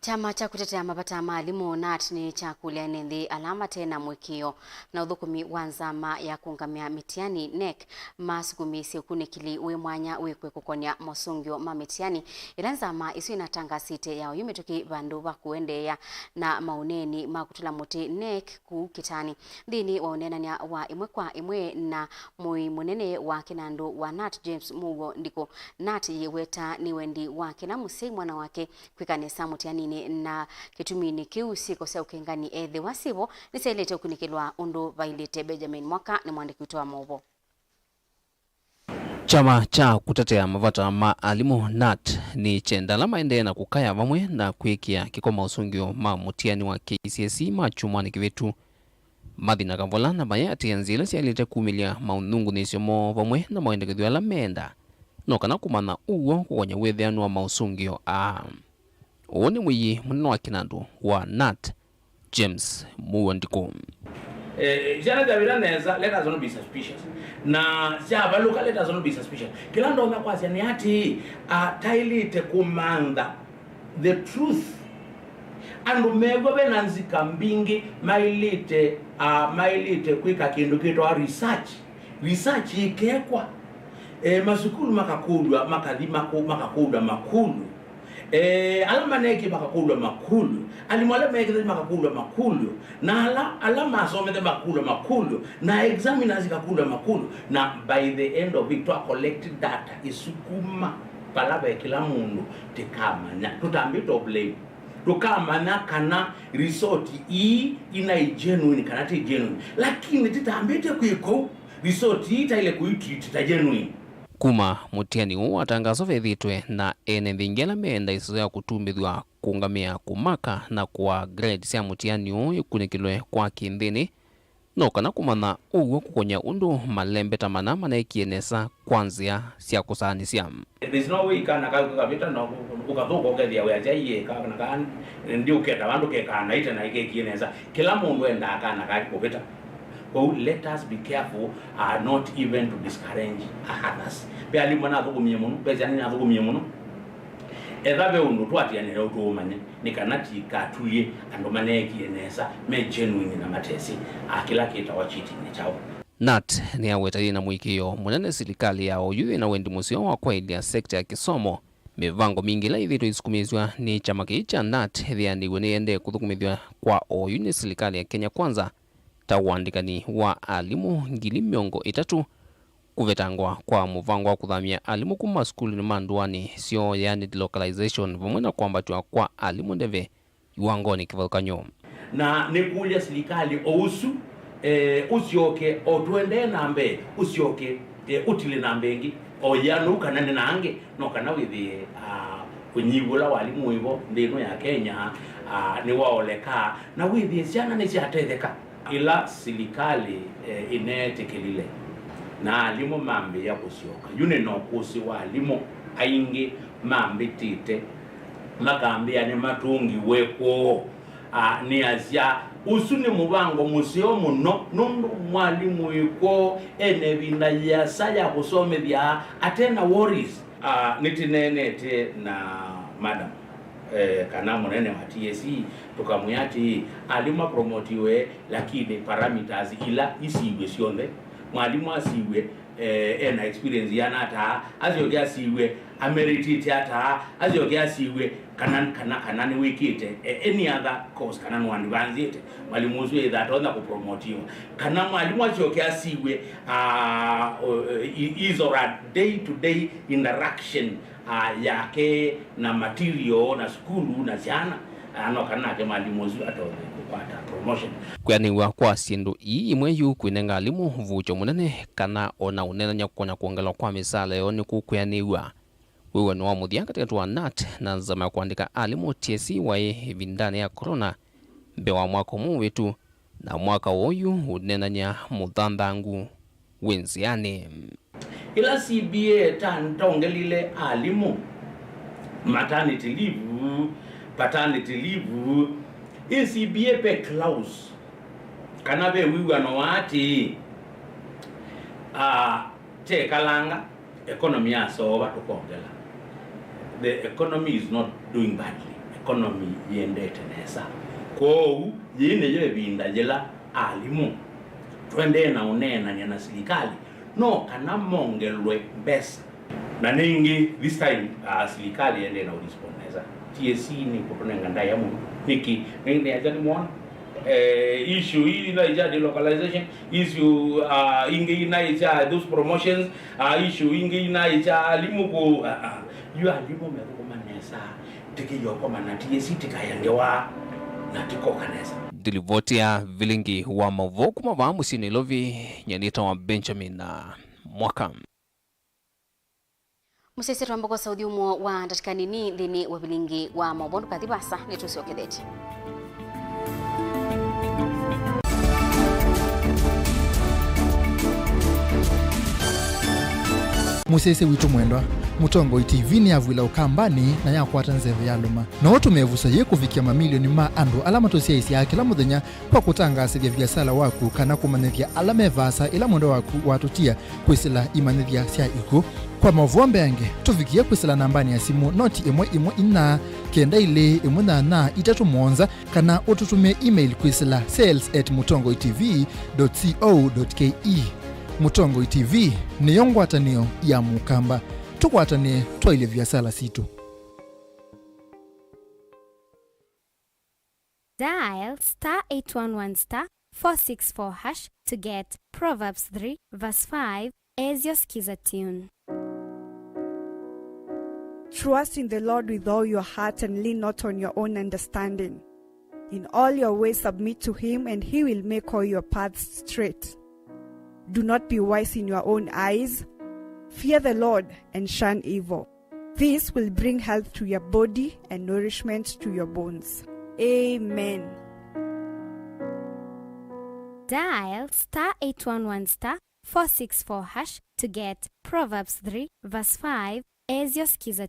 Kyama kya kũtetea mavata ma alimũ, nat, nĩ kyakũlya ene nthĩ ala mate na mũĩkĩĩo na ũthũkũmi wa nzama ya kũũngamĩa mĩtiani, nec, masukumĩĩsye ũkunĩkĩli wĩ mwanya wĩkwe kũkonya mosũngĩo ma mĩtiani ĩla nzama ĩsu ĩnatangasĩte ya oyu mĩtũkĩ vandũ va kũendeea na maũneeni ma kũtũla mũtĩ, nec, kũu Kĩtani. Nthĩnĩ wa ũneenany'a wa ĩmwe kwa ĩmwe na mũĩ mũnene wa kĩnandũ wa nat, James Mũuo Ndikũ, nat yĩweta nĩ wendi wa kĩla mũsyai mwana wake kwĩka nesa mũtianinĩ, na kĩtuminĩ kĩu syĩko sya ũkengani ethĩwa syĩvo nĩsyaĩlĩte ũkunĩkĩlwa ũndũ vailĩte. Benjamin Mwaka nĩ mwandĩki witũ wa maũvoo. Kyama kya kũtetea mavata ma alimũ, nat, nĩkyenda ala maendee na kũkaya vamwe na kwĩkĩa kĩko maũsũngĩo ma mũtiani wa K C S E ma kyumwanĩ kĩvĩtu mathi na kavola na mayĩatĩĩa nzĩa ila syaĩlĩte kumĩlya maũnyungunyĩsyo moo vamwe na maendekethyo ala meenda, no kana kũmantha ũw'o kũkonya wĩthĩanu wa maũsũngĩo aa. Ũũ nĩ mũii mũnene wa kĩnandũ wa nat, James Mũuo Ndikũ. Eh, syana syavĩta nesa, let us not be suspicious. Na syavalũka, let us not be suspicious. Kĩla ndonya kwasya nĩ atĩĩ, ataĩlĩte kũmantha the truth. Andũ mew'a ve na nzika mbingĩ maĩlĩte, ah, maĩlĩte kwĩka kĩndũ kĩtawa research. Research ĩkekwa. Eh, masukulu makakũlw'a, makathi makũ-, makakũlw'a makũlyo. Eh, ala maneekie makakũlw'a makũlyo. Alimũ ala meekĩte makakũlw'a makũlyo. Na ala, ala masomethe makakũlw'a makũlyo. Na examiners ikakũlw'a makũlyo. Na by the end of it, twa collect data ĩsu kuma vala ve kĩla mũndũ, tĩkamanya. Tũtambĩte o blame. Tũkamanya kana result ii inaĩ genuine kana ti genuine. Lakini tĩtambĩte kwĩka ũu, result ii itaĩle kũitreat ta genuine. Kuma mũtiani ũũ watangaswa, vethĩĩtwe na ene nthĩ ingĩ ala meenda ĩseso ya kũtumĩthw'a kũũngamĩa kũmaka na kũaa grade sya mũtiani ũũ ikunĩkĩlwe kwa kĩnthĩnĩ, no kana kũmantha ũw'o kũkonya ũndũ malembeta mana maneekie nesa kwa nzĩa sya kũsaanĩsya. There's no way kana kau kakavĩta na ũkathũka ũkethĩa wĩasya iye kana ka ndiũketa vandũ kekaa na ite na ikekie nesa. Kĩla mũndũ endaa kana kake kũvĩta. Kwoou, let us be careful, uh, not even to discourage others. Ve alimũ manathũkũmie mũno, ve syana inathũkũmie mũno. Etha ve ũndũ tũatĩanĩe ũtũũmanye, nĩ kana tũikatulye andũ maneekie nesa, me genuine na matesĩ, a, kĩla kĩtawa cheating nĩ kyaũ. Nat nĩyaweta yĩna mũĩkĩĩo mũnene silikalĩ ya oyu yĩna wendi mũseo wa kwaĩlya sekta ya kĩsomo. Mĩvango mingĩ ĩla yĩthĩĩtwe ĩsukumĩĩsw'a nĩ kyama kĩĩ kya nat ĩthĩanĩw'e nĩyendee kũthũkũmĩthw'a kwa oyu nĩ silikalĩ ya Kenya Kwanza, ta ũandĩkani wa alimũ ngili mĩongo ĩtatũ, kũvetangwa kwa mũvango wa kũthamya alimũ kuma sukulunĩ ma ndũanĩ syoo, yaani delocalization, vamwe na kwambatw'a kwa alimũ ndeve iwangonĩ kĩvathũkany'o. Na nĩkũlya silikalĩ o ũsu, eh, ũsyoke, o tũendee na mbee, ũsyoke, eh, ũtilĩ namba ĩngĩ, o yĩanũu kana nĩ na angĩ, no kana wĩthĩe, ah, ũnyivu ũla wa alimũ wĩvo nthĩ ĩno ya Kenya, ah, nĩwaoleka, na wĩthĩe syana nĩsyatetheka. Ĩla silikalĩ, eh, ĩneetĩkĩlile na alimũ mambĩĩa kũsyoka, yu nĩ na ũkũsĩ wa alimũ aingĩ mambĩtĩte makambĩa nĩmatũngiwe kwoo. Ah, nĩasya, ũsu nĩ mũvango mũseo mũno, nũndũ mwalimũ wĩ kwoo ena ĩvinda yĩasa ya kũsomethya ate na worries. Ah, nĩtũneenete na madam, eh, kana mũnene wa T S C, tũkamwĩa atĩĩ, alimũ mapromotiwe, lakini parameters ila isiw'e syonthe, mwalimũ asiw'e, eh, ena experience yĩana ata, asyoke asiw'e ameritĩte ata, asyoke asiw'e kana, kana, kana nĩwĩkĩte, eh, any other course, kana nũadvanzĩte, mwalimũ ũsu ethĩwa atonya kũpromotiwa, kana mwalimũ asyoke asiw'e, ah, o, i-, is or a day to day interaction, ah, yake na material na sukulu na syana. Ah, no kana nake mwalimũ ũsu atonye kũkwata promotion. Kwĩanĩw'a kwa syĩndũ ii imwe yu kwĩnenga alimũ vucho mũnene, kana o na ũneenany'a kũkonya kwongelwa kwa mĩsaala yoo nĩkũkwĩanĩw'a. Wĩw'ano wa mũthya katĩkatĩ wa nat na nzama ya kũandĩka alimũ T S C waĩ ĩvindanĩ ya corona mbee wa mwaka ũmwe mũvĩtu, na mwaka ũũ yu ũneenany'a mũthanthangu wĩ nzĩanĩ. Ĩla C B A ĩtatongelile alimũ, maternity leave, paternity leave, ĩ C B A ve clause kana ve wĩw'ano wa atĩĩ, ah, tekalanga, economy yaseũva tũkongela. The economy is not doing badly. Economy yĩendete nesa. Kwoou yĩĩ nĩyo ĩvinda yĩla alimũ tũendee na ũneenany'a na silikalĩ no kana mongelwe mbesa. Na nĩngĩ, this time, uh, silikalĩ ĩendee na ũrespond nesa. T S C nĩkũtũnenga ndaĩa mũno. Nĩkĩ? Nĩ, nĩasya nĩmwona, eh, issue ii inaĩkya delocalization, issue, uh, ingĩ inaĩkya those promotions, uh, issue ingĩ inaĩkya alimũ kũ, uh, uh, yu alimũ methũkũma nesa, tĩkĩyokoma na T S C tĩkaĩa ngewa na tĩkoka nesa. Ndilivoti ya vilingi wa maũvoo kuma vaa mũsyĩ Nairobi, nyie nĩtawa Benjamin, uh, Mwaka. Mũsyaĩĩsya twamba kwosa ũthyũmũo wa ndatĩka nini nthĩnĩ wa vilingi wa maũvoo. Ndũkathi vaasa, nĩtũsyokethetye. Mũsyaĩĩsya witũ mwendwa, Mũtongoi T V nĩyavw'ĩla Ũkambanĩ na yakwata nzeve yalũma. No ũtũme ĩvuso yĩĩ kũvikĩa mamilioni ma andũ ala matũsyaĩĩsyaa kĩla mũthenya kwa kũtangaasĩthya viasala waku kana kũmanyĩthya ala me vaasa ĩla mwendwa waku watũtia kwĩsĩla imanyĩthya sya ikw'ũ. Kwa maũvoo mbeange, tũvikĩe kwĩsĩla nambanĩ ya simũ noti ĩmwe ĩmwe inya kenda ilĩ ĩmwe nyanya itatũ mũonza, kana ũtũtũmĩe email kwĩsĩla sales at mũtongoi T V dot co dot K E. Mũtongoi T V nĩyo ngwatanĩo ya Mũkamba. Tũkwatanĩe twaĩlye viasala sitũ. Dial star eight one one star four six four hash to get Proverbs three verse five as your Skiza tune. Trust in the Lord with all your heart and lean not on your own understanding. In all your ways submit to him, and he will make all your paths straight. Do not be wise in your own eyes. Fear the Lord and shun evil. This will bring health to your body and nourishment to your bones. Amen. Dial star eight one one star four six four hash to get Proverbs three verse five as your Skiza.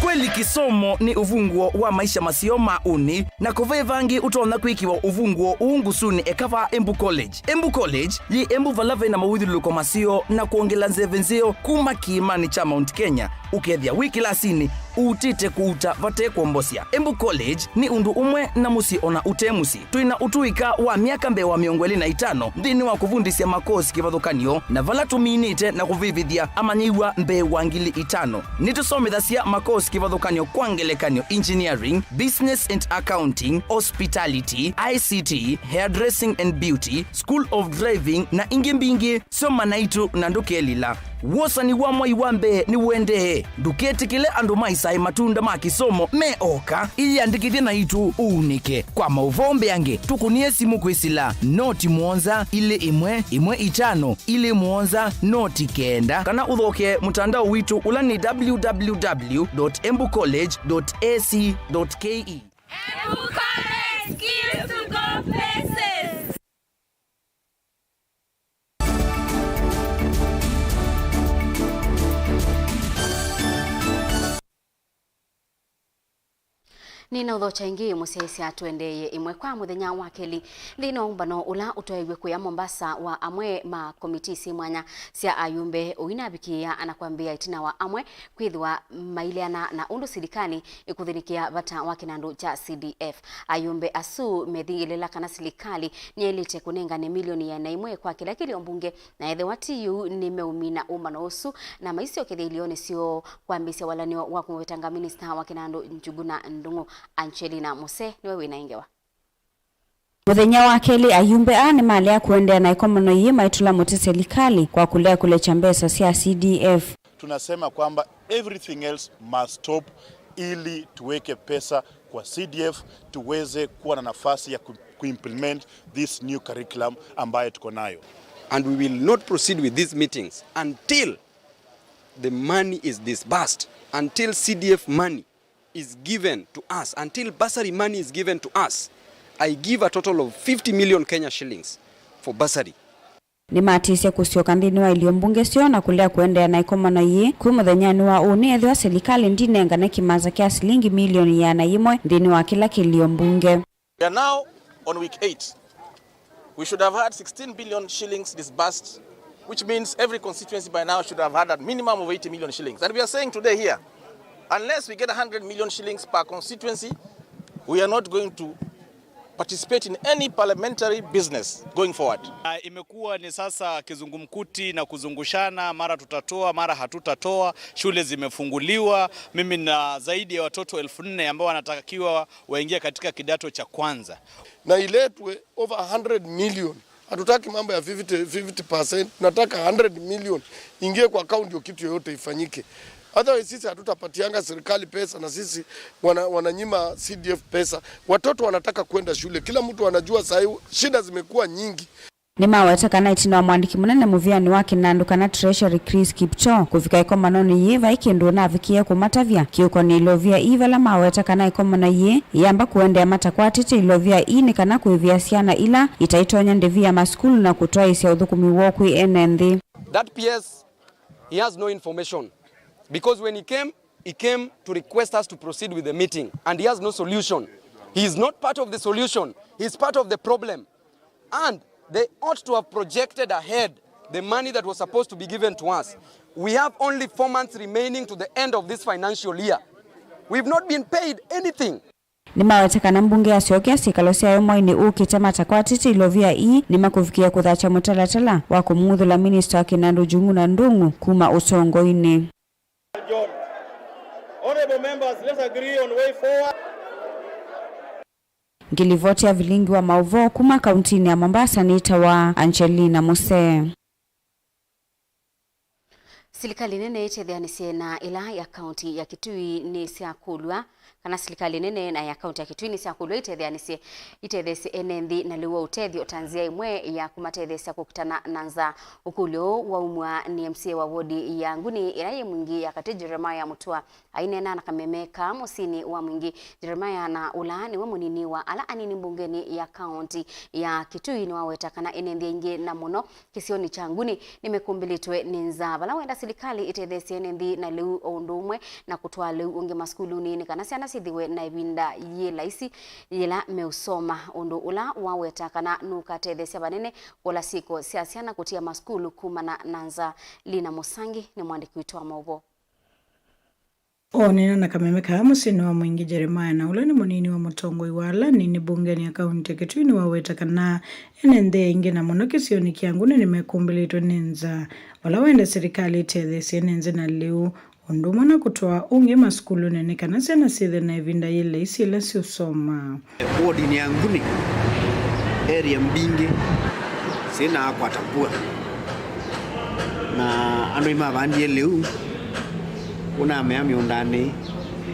Kweli kĩsomo nĩ ũvunguo wa maisha maseo ma ũnĩ, na kũve vangĩ ũtonya kwĩkĩwa ũvunguo ũũ ngusunĩ eka vaa Embu College. Embu College yĩ Embu vala vena mawĩthyũlũlũko maseo na kwongela nzeve nzeo kuma kĩĩmanĩ kya Mount Kenya, ũkethĩa wĩ kĩlasinĩ ũutĩte kũuta vate kwombosya. Embu College nĩ ũndũ ũmwe na mũsyĩ ona ũte mũsyĩ. Twĩ na ũtũĩka wa myaka mbee wa mĩongo ĩlĩ na itano nthĩnĩ wa kũvundĩsya makosi kĩvathũkany'o, na vala tũminĩte na kũvĩvĩthya amanyĩw'a mbee wa ngili itano. Nĩtũsomethasya makosi kĩvathũkany'o, kwa ngelekany'o, engineering, business and accounting, hospitality, I C T, hairdressing and beauty, school of driving, na ingĩ mbingĩ. Soma naitũ na ndũkelila. Wosani wa mwai wa mbee nĩũendee. Ndũketĩkĩle andũ maisae matunda ma kĩsomo me oka. Ĩyĩandĩkĩthye naitũ ũunĩke. Kwa maũvoo mbeange, tũkũnĩe simũ kwĩsĩla noti mũonza ilĩ ĩmwe ĩmwe itano ilĩ mũonza noti kenda, kana ũthokee mũtandao witũ ũla nĩ w w w dot embu college dot a c dot k e. Embu College, skills to go places. Nĩnaũthokya ĩngĩ mũsyaĩĩsya tũendeeye ĩmwe kwa mũthenya wa kelĩ nthĩnĩ wa ũmbano ũla ũtwaĩw'e kũya Mombasa wa amwe ma komitii syĩ mwanya sya ayumbe ũinavikĩĩa na kwambĩĩa ĩtina wa amwe kwĩthĩwa maileana na ũndũ silikalĩ ĩkũthĩnĩkĩa vata wa kĩnandũ kya C D F. Ayumbe asu methingĩlĩla kana silikalĩ nĩyaĩlĩte kũnengane milioni ĩana ĩmwe kwa kĩla kĩlio mbunge, na ethĩwa ti ũu nĩmeũmina ũmbano ũsu na maisyokethya ilionĩ syoo kwambĩĩsya walany'o wa kũvetanga minista wa kĩnandũ Njuguna Ndung'u. Angelina Muse nĩwe wĩ na ĩngewa. Mũthenya wa kelĩ, ayumbe aa nĩmalea kũendeea na ĩkomano yĩĩ maitũla mũtĩ silikalĩ kwa kũlea kũlekya mbesa sya C D F. Tunasema kwamba everything else must stop ili tuweke pesa kwa C D F tuweze kuwa na nafasi ya ku-, kuimplement this new curriculum ambayo tuko nayo. And we will not proceed with these meetings until the money is disbursed, until C D F money is given to us, until bursary money is given to us. I give a total of fifty million Kenya shillings for bursary. Nĩmatĩsye kũsyoka nthĩnĩ wa ilio mbunge syoo na kũlea kũendeea na ĩkomano yĩĩ kwĩ mũthenyanĩ wa ũnĩ ethĩwa silikalĩ ndinengane kĩmanza kya silingi milioni ĩana yĩmwe nthĩnĩ wa kĩla kĩlio mbunge. We are now on week eight. We should have had sixteen billion shillings disbursed, which means every constituency by now should have had a minimum of eighty million shillings. And we are saying today here, unless we get a hundred million shillings per constituency, we are not going to participate in any parliamentary business going forward. Ah, imekuwa ni sasa kizungumkuti na kuzungushana, mara tutatoa, mara hatutatoa. Shule zimefunguliwa. Mimi na zaidi ya watoto elfu nne ambao wanatakiwa waingie katika kidato cha kwanza. Na iletwe over a hundred million. Hatutaki mambo ya fifty, fifty percent. Tunataka hundred million ingie kwa account ndio kitu yoyote ifanyike. Otherwise, sisi hatutapatianga serikali pesa na sisi wana-, wananyima C D F pesa. Watoto wanataka kwenda shule. Kila mtu anajua saa hii shida zimekuwa nyingi. Nĩmaweta kana ĩtina wa mwandĩki mũnene mũvĩanĩ wa kĩnandũ kana Treasury Chris Kipchoo kũvika ĩkomanonĩ yĩĩ, vai kĩndũ ũnavikie kũmatavya kĩũkonĩ ilovia ii, vala maweta kana ĩkomano yĩĩ yamba kũendeea matakwatĩte ilovia ii nĩ kana kũĩvĩa syana ila itaitonya ndĩvi ya masukulu na kũtwaĩĩsya ũthũkũmi woo kwĩ ene nthĩ. That P S, he has no information because when he came, he came to request us to proceed with the meeting and he has no solution. He is not part of the solution, he is part of the problem. And they ought to have projected ahead the money that was supposed to be given to us. We have only four months remaining to the end of this financial year. We've not been paid anything. Nĩmawete kana mbunge yasyokea syĩkalo syayo mwainĩ ũkĩte matakwatĩte ilovia ii nĩmakũvikĩa kũthakya mũtalatala wa kũmung'uthũla minista wa kĩnandũ Njuguna Ndung'u kuma ũtongoinĩ. John. Honorable members, let's agree on way forward. Ngilivoti ya vilingi wa maũvoo kuma kauntinĩ ya Mombasa nĩtawa Angelina Musee. Silikalĩ nene ĩtetheanĩsye na ĩla ya kaunti ya Kitui nĩsyakũlw'a, kana silikalĩ nene na ya kaunti ya Kitui nĩsyakũlw'a itetheanĩsye, itetheesye ene nthĩ na lĩu wa ũtethyo ta nzĩa ĩmwe ya kũmatetheesya kũkitana na nzaa. Ũkũlyo ũũ waumw'a nĩ M C A wa wodi ya Nguni ĩla yĩ Mwingi ya katĩ, Jeremiah Mutua, aineena na kameme ka mũsyĩnĩ wa Mwingi. Jeremiah na ũla nĩwe mũnini wa ala anini mbungenĩ ya kaunti ya Kitui nĩwaweta kana ene nthĩ aingĩ na mũno kĩsionĩ kya Nguni nĩmekũmbĩlĩtwe nĩ nzaa, vala wenda silikalĩ ĩtetheesye ene nthĩ na lĩu o ũndũ ũmwe na kũtwaa lĩu ũngĩ masukulunĩ nĩ kana syana syĩthĩwe na ĩvinda yĩ laisi yĩla meũsoma, ũndũ ũla waweta kana nũkatetheesya vanene kũla syĩko sya syana kũtia masukulu kumana na nzaa. Lina Mũsangi nĩ mwandĩki witũ wa maũvoo. Ooneena na kameme kaa mũsyĩnĩ wa Mwingi, Jeremiah na ũla nĩ mũnini wa mũtongoi wa ala anini mbungenĩ ya kaunti ya Kitui nĩwaweta kana ene nthĩ aingĩ na mũno kĩsionĩ kya Nguni nĩmekũmbĩlĩtwe nĩ nzaa, vala wenda silikalĩ ĩtetheesye ene nthĩ na lĩu, ũndũ ũmwe na kũtwaa ũngĩ masukulunĩ nĩ kana syana syĩthĩwe na ĩvinda yĩ laisi yĩla syĩũsoma. Wodinĩ ya Nguni, area mbingĩ syĩna akwata mbua. Na andũ nĩmavandie lĩu, ũnamea mĩũndanĩ,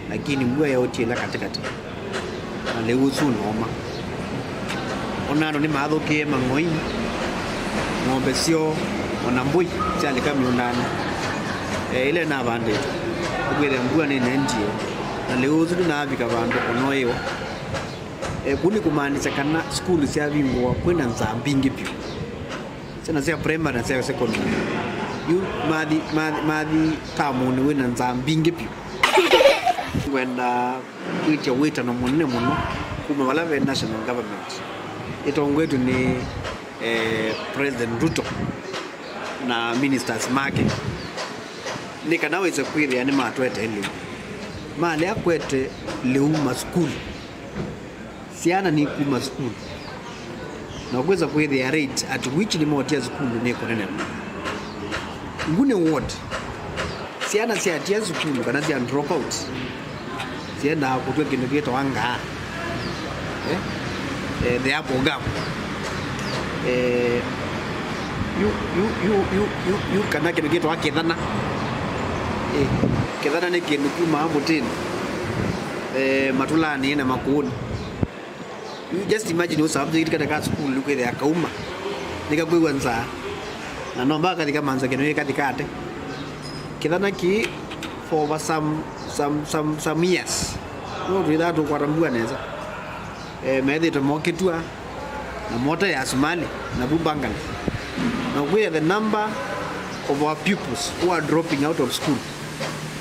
lakini mbua yaũtie ĩla katĩkatĩ, na lĩu ũsu ũnooma. Ona andũ nĩmathũkĩe mang'oi, ng'ombe syoo, ona mbũi syalika mĩũndanĩ, e, ĩla ĩnavandĩtwe, ũkwĩthĩa mbua nĩnendie, na lĩu ũsu ndũnavika vandũ ũnoĩwa. E, kũu nĩ kũmaanisya kana sukulu syavingũwa kwĩna nzaa mbingĩ vyũ. Syana sya primary na sya secondary yu mathi, mathi, mathi tamũnĩ wĩna nzaa mbingĩ vyũ. Ngwenda kwĩtya wĩtano mũnene mũno kuma vala ve national government ĩtongoetwe nĩ, eh, President Ruto na ministers make, nĩ kana wĩse kwĩthĩa nĩmatwete lĩu. Malea kwete lĩu masukulu, syana nĩikuma sukulu, na ũkwĩsa kwĩthĩa rate at which nĩmotia sukulu nĩkũnenewa. Nguni ward, syana syatia sukulu kana sya drop out, syendaa kũtw'a kĩndũ kĩtawa ngaa. Eh? Eh, the apple gum. Eh, yu, yu, yu, yu, yu, yu kana kĩndũ kĩtawa kĩthana. Eh, kĩthana nĩ kĩndũ kumaa mũtĩnĩ, eh, matũlanĩ na makũũnĩ. You just imagine ũ subject kata ka sukulu kwĩthĩa kauma nĩkakwĩw'a nzaa, na no mbaka kathi kamanza kĩndũ gĩkathi kate. Kĩthana kĩ for over some, some, some, some years. No twĩthaa tũkwata mbua nesa. Eh, methĩte mokĩtw'a na mota ya sumali na vu Bangalas. Na kwĩya the number of our pupils who are dropping out of school,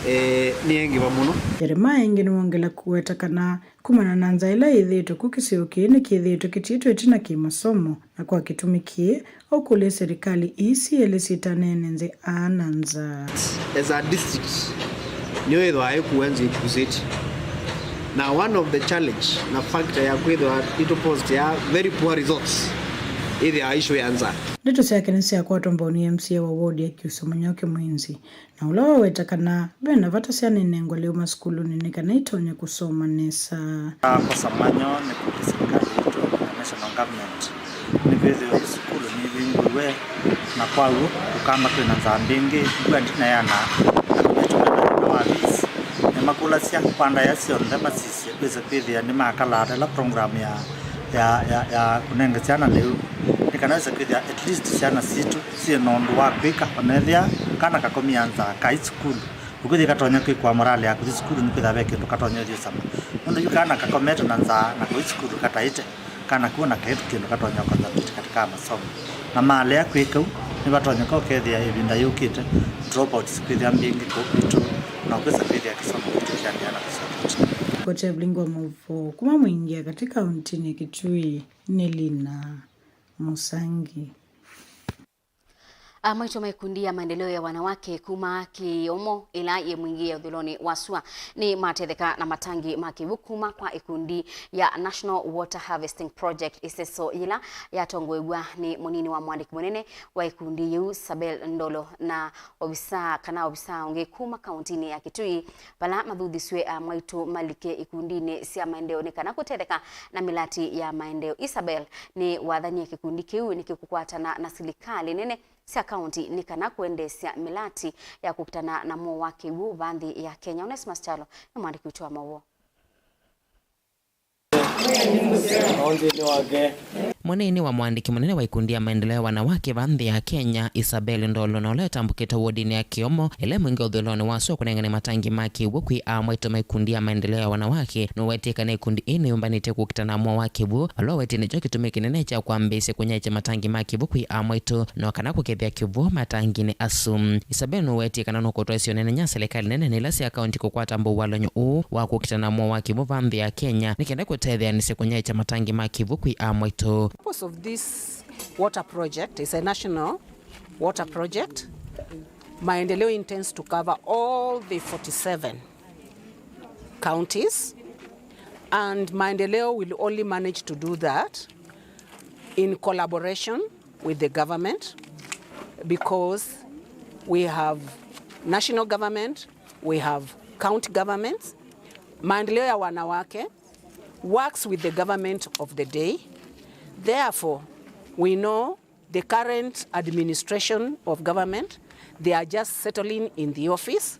eh, nĩ engĩva mũno. Jeremiah ĩngĩ nĩwongela kũweta kana kumana na nzaa ĩla yĩthĩĩtwe ku kĩsio kĩĩ nĩkĩthĩĩtwe kĩtiĩtwe ĩtina kĩ masomo, na kwa kĩtumi kĩĩ, ũkũlya silikalĩ ii syelĩ syĩtaneene nzĩ aa na nzaa. As a district, nĩyo ĩthĩwa ĩkũwa nzĩ ĩkusĩtye. Na one of the challenge na factor ya kwĩthĩwa ĩtũ post ya very poor results ĩthĩawa issue ya nzaa. Ndeto syake nĩsyakwatwa mbau nĩ M C A wa ward ya Kiusu Mũnyoke Mwinzi, na ũla waweta kana ve na vata syana inengwe lĩu masukulunĩ nĩ kana itonye kũsoma nesa. Kwosa mwanya nĩ kũlya silikalĩ yitũ na national government nĩkwĩthĩwa yu sukulu nĩivingũiwe, na kwa w'o kũkamba kwĩna nzaa mbingĩ, mbua ndinayana, na kũvĩtũka na wavisi nĩmakũlasya kwa ndaĩa syonthe masisye kwĩsa kwĩthĩa nĩmakalata ĩla program ya, ya, ya, ya kũnenge syana lĩu, nĩ kana wĩse kwĩthĩa at least syana sitũ syĩ na ũndũ wa kwĩka, ona ethĩa kana kakomia nzaa kai sukulu. Ũkwĩthĩa katonya kwĩkũa morale ya kũthi sukulu nĩkwĩthĩa ve kĩndũ katonya ũthi ũsama. Nũndũ yu kana kakomete na nzaa na kũi sukulu kataĩte, kana kwona kaĩ kĩndũ katonya concentrate katika masomo. Na malea kwĩka ũu, nĩvatonyeka ũkethĩa ĩvinda yũkĩte dropouts kwĩthĩa mbingĩ kũu kwitũ, na ũkwĩsa kwĩthĩa kĩsomo kitũ kyaendeea na kũsokete. Ripoti ya Vilingi wa Mauvoo kuma Mwingi ya Kati kauntinĩ ya Kitui nĩ Lina Musangi. Amwaitũ ma ikundi ya maendeleo ya wanawake kuma Kĩomo ĩla yĩ Mwingi ya ũthũĩlonĩ wa sua nĩ matetheka na matangi ma kĩw'ũ kuma kwa ikundi ya National Water Harvesting Project, ĩseso yĩla yatongoew'a nĩ mũnini wa mwandĩki mũnene wa ikundi yĩu, Sabel Ndolo, na ovisaa kana ovisaa ũngĩ kuma kauntinĩ ya Kitui, vala mathuthisw'e amwaitũ malike ikundinĩ sya maendeeo nĩ kana kũtetheka na mĩlati ya maendeeo. Isabel nĩ wathanie kĩkundi kĩu nĩkĩkũkwatana na silikalĩ nene sya kaunti nĩ kana kũendeesya mĩlati ya kũkitana na mũo wa kĩw'ũ va nthĩ ya Kenya. Onesimus Kyalo nĩ mwandĩki witũ wa maũvoo. Mũnini wa mwandĩki mũnene wa ikundi ya maendeleo ya wanawake va nthĩ ya Kenya, Isabel Ndolo, na ũla ũtambũkĩte wodinĩ ya Kĩomo, ĩla mwingĩ ũthũĩlonĩ wa sua kũnengane matangi ma kĩw'ũ kwĩ amwaitũ ma ikundi ya maendeleo ya wanawake, nũwetie kana ikundi ĩĩ nĩyũmbanĩtye kũkitana na mũo wa kĩw'ũ, vala ũwetie nĩkyo kĩtumi kĩnene kya kwambĩĩsya kũnyaĩĩkya matangi ma kĩw'ũ kwĩ amwaitũ, no kana kũkethĩa kĩw'ũ matanginĩ asu. Isabel nũwetie kana nũkũtwaĩsya ũnenenya silikalĩ nene na ila sya kaunti kũkwata mbau walany'o ũũ wa kũkitana na mũo wa kĩw'ũ va nthĩ ya Kenya nĩ kenda kũtetheanĩsya kũnyaĩĩkya matangi ma kĩw'ũ kwĩ amwaitũ. Purpose of this water project is a national water project. Maendeleo intends to cover all the forty-seven counties, and Maendeleo will only manage to do that in collaboration with the government, because we have national government, we have county governments. Maendeleo ya Wanawake works with the government of the day. Therefore, we know the current administration of government, They are just settling in the office.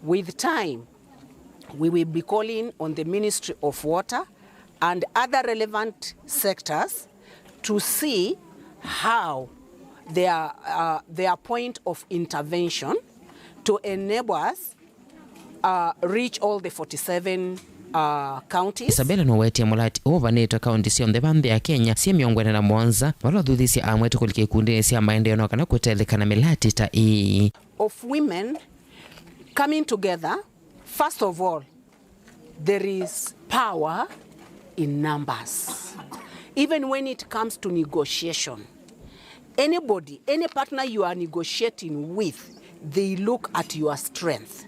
With time, we will be calling on the Ministry of Water and other relevant sectors to see how their, uh, their point of intervention to enable us, uh, reach all the forty-seven, uh, counties. Isabella nũwetie mũlati ũũ ũvanĩtwe kaunti syonthe va nthĩ ya Kenya syĩ mĩongo ĩna na mũonza, vala ũthuthisye amwe tũkũlike ikundinĩ sya maendeeo no kana kũtetheka na mĩlati ta ĩĩ. Of women coming together, first of all, there is power in numbers. Even when it comes to negotiation, anybody, any partner you are negotiating with, they look at your strength.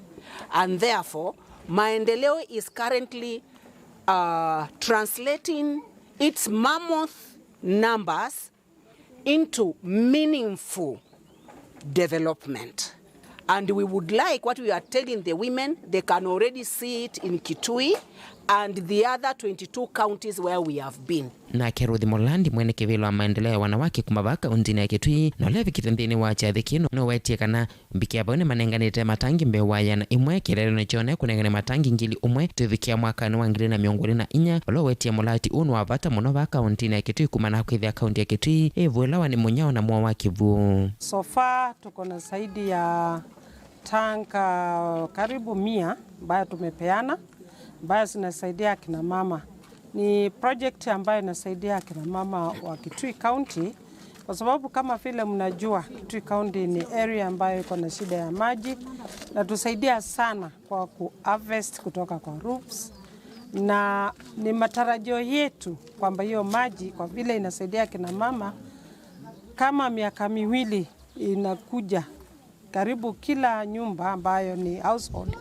And therefore, Maendeleo is currently, uh, translating its mammoth numbers into meaningful development. And we would like, what we are telling the women, they can already see it in Kitui and the other twenty-two counties where we have been. Nake Ruth Molandi, mwene kĩvĩla wa maendeleo ya wanawake kuma vaa kauntinĩ ya Kitui, na ũla evikĩte nthĩnĩ wa kyathĩ kĩĩ, nũwetie kana mbikĩa vau nĩmanenganĩte matangi mbee wa ĩana ĩmwe, kĩeleelonĩ kyoo nĩ kũnengane matangi ngili ũmwe twĩvikĩa mwakanĩ wa ngili na mĩongo ĩlĩ na inya, ũla ũwetie mũlati ũũ nĩ wa vata mũno vaa kauntinĩ ya Kitui kumana na kwĩthĩa kaunti ya Kitui ĩvũĩlawa nĩ mũnyao na mũo wa kĩw'ũ. So far tuko na zaidi ya tank, uh, karibu mia ambayo tumepeana, ambayo zinasaidia akina mama. Ni project ambayo inasaidia akina mama wa Kitui County, kwa sababu kama vile mnajua, Kitui County ni area ambayo iko na shida ya maji, na tusaidia sana kwa ku harvest kutoka kwa roofs, na ni matarajio yetu kwamba hiyo maji, kwa vile inasaidia akina mama, kama miaka miwili inakuja, karibu kila nyumba ambayo ni household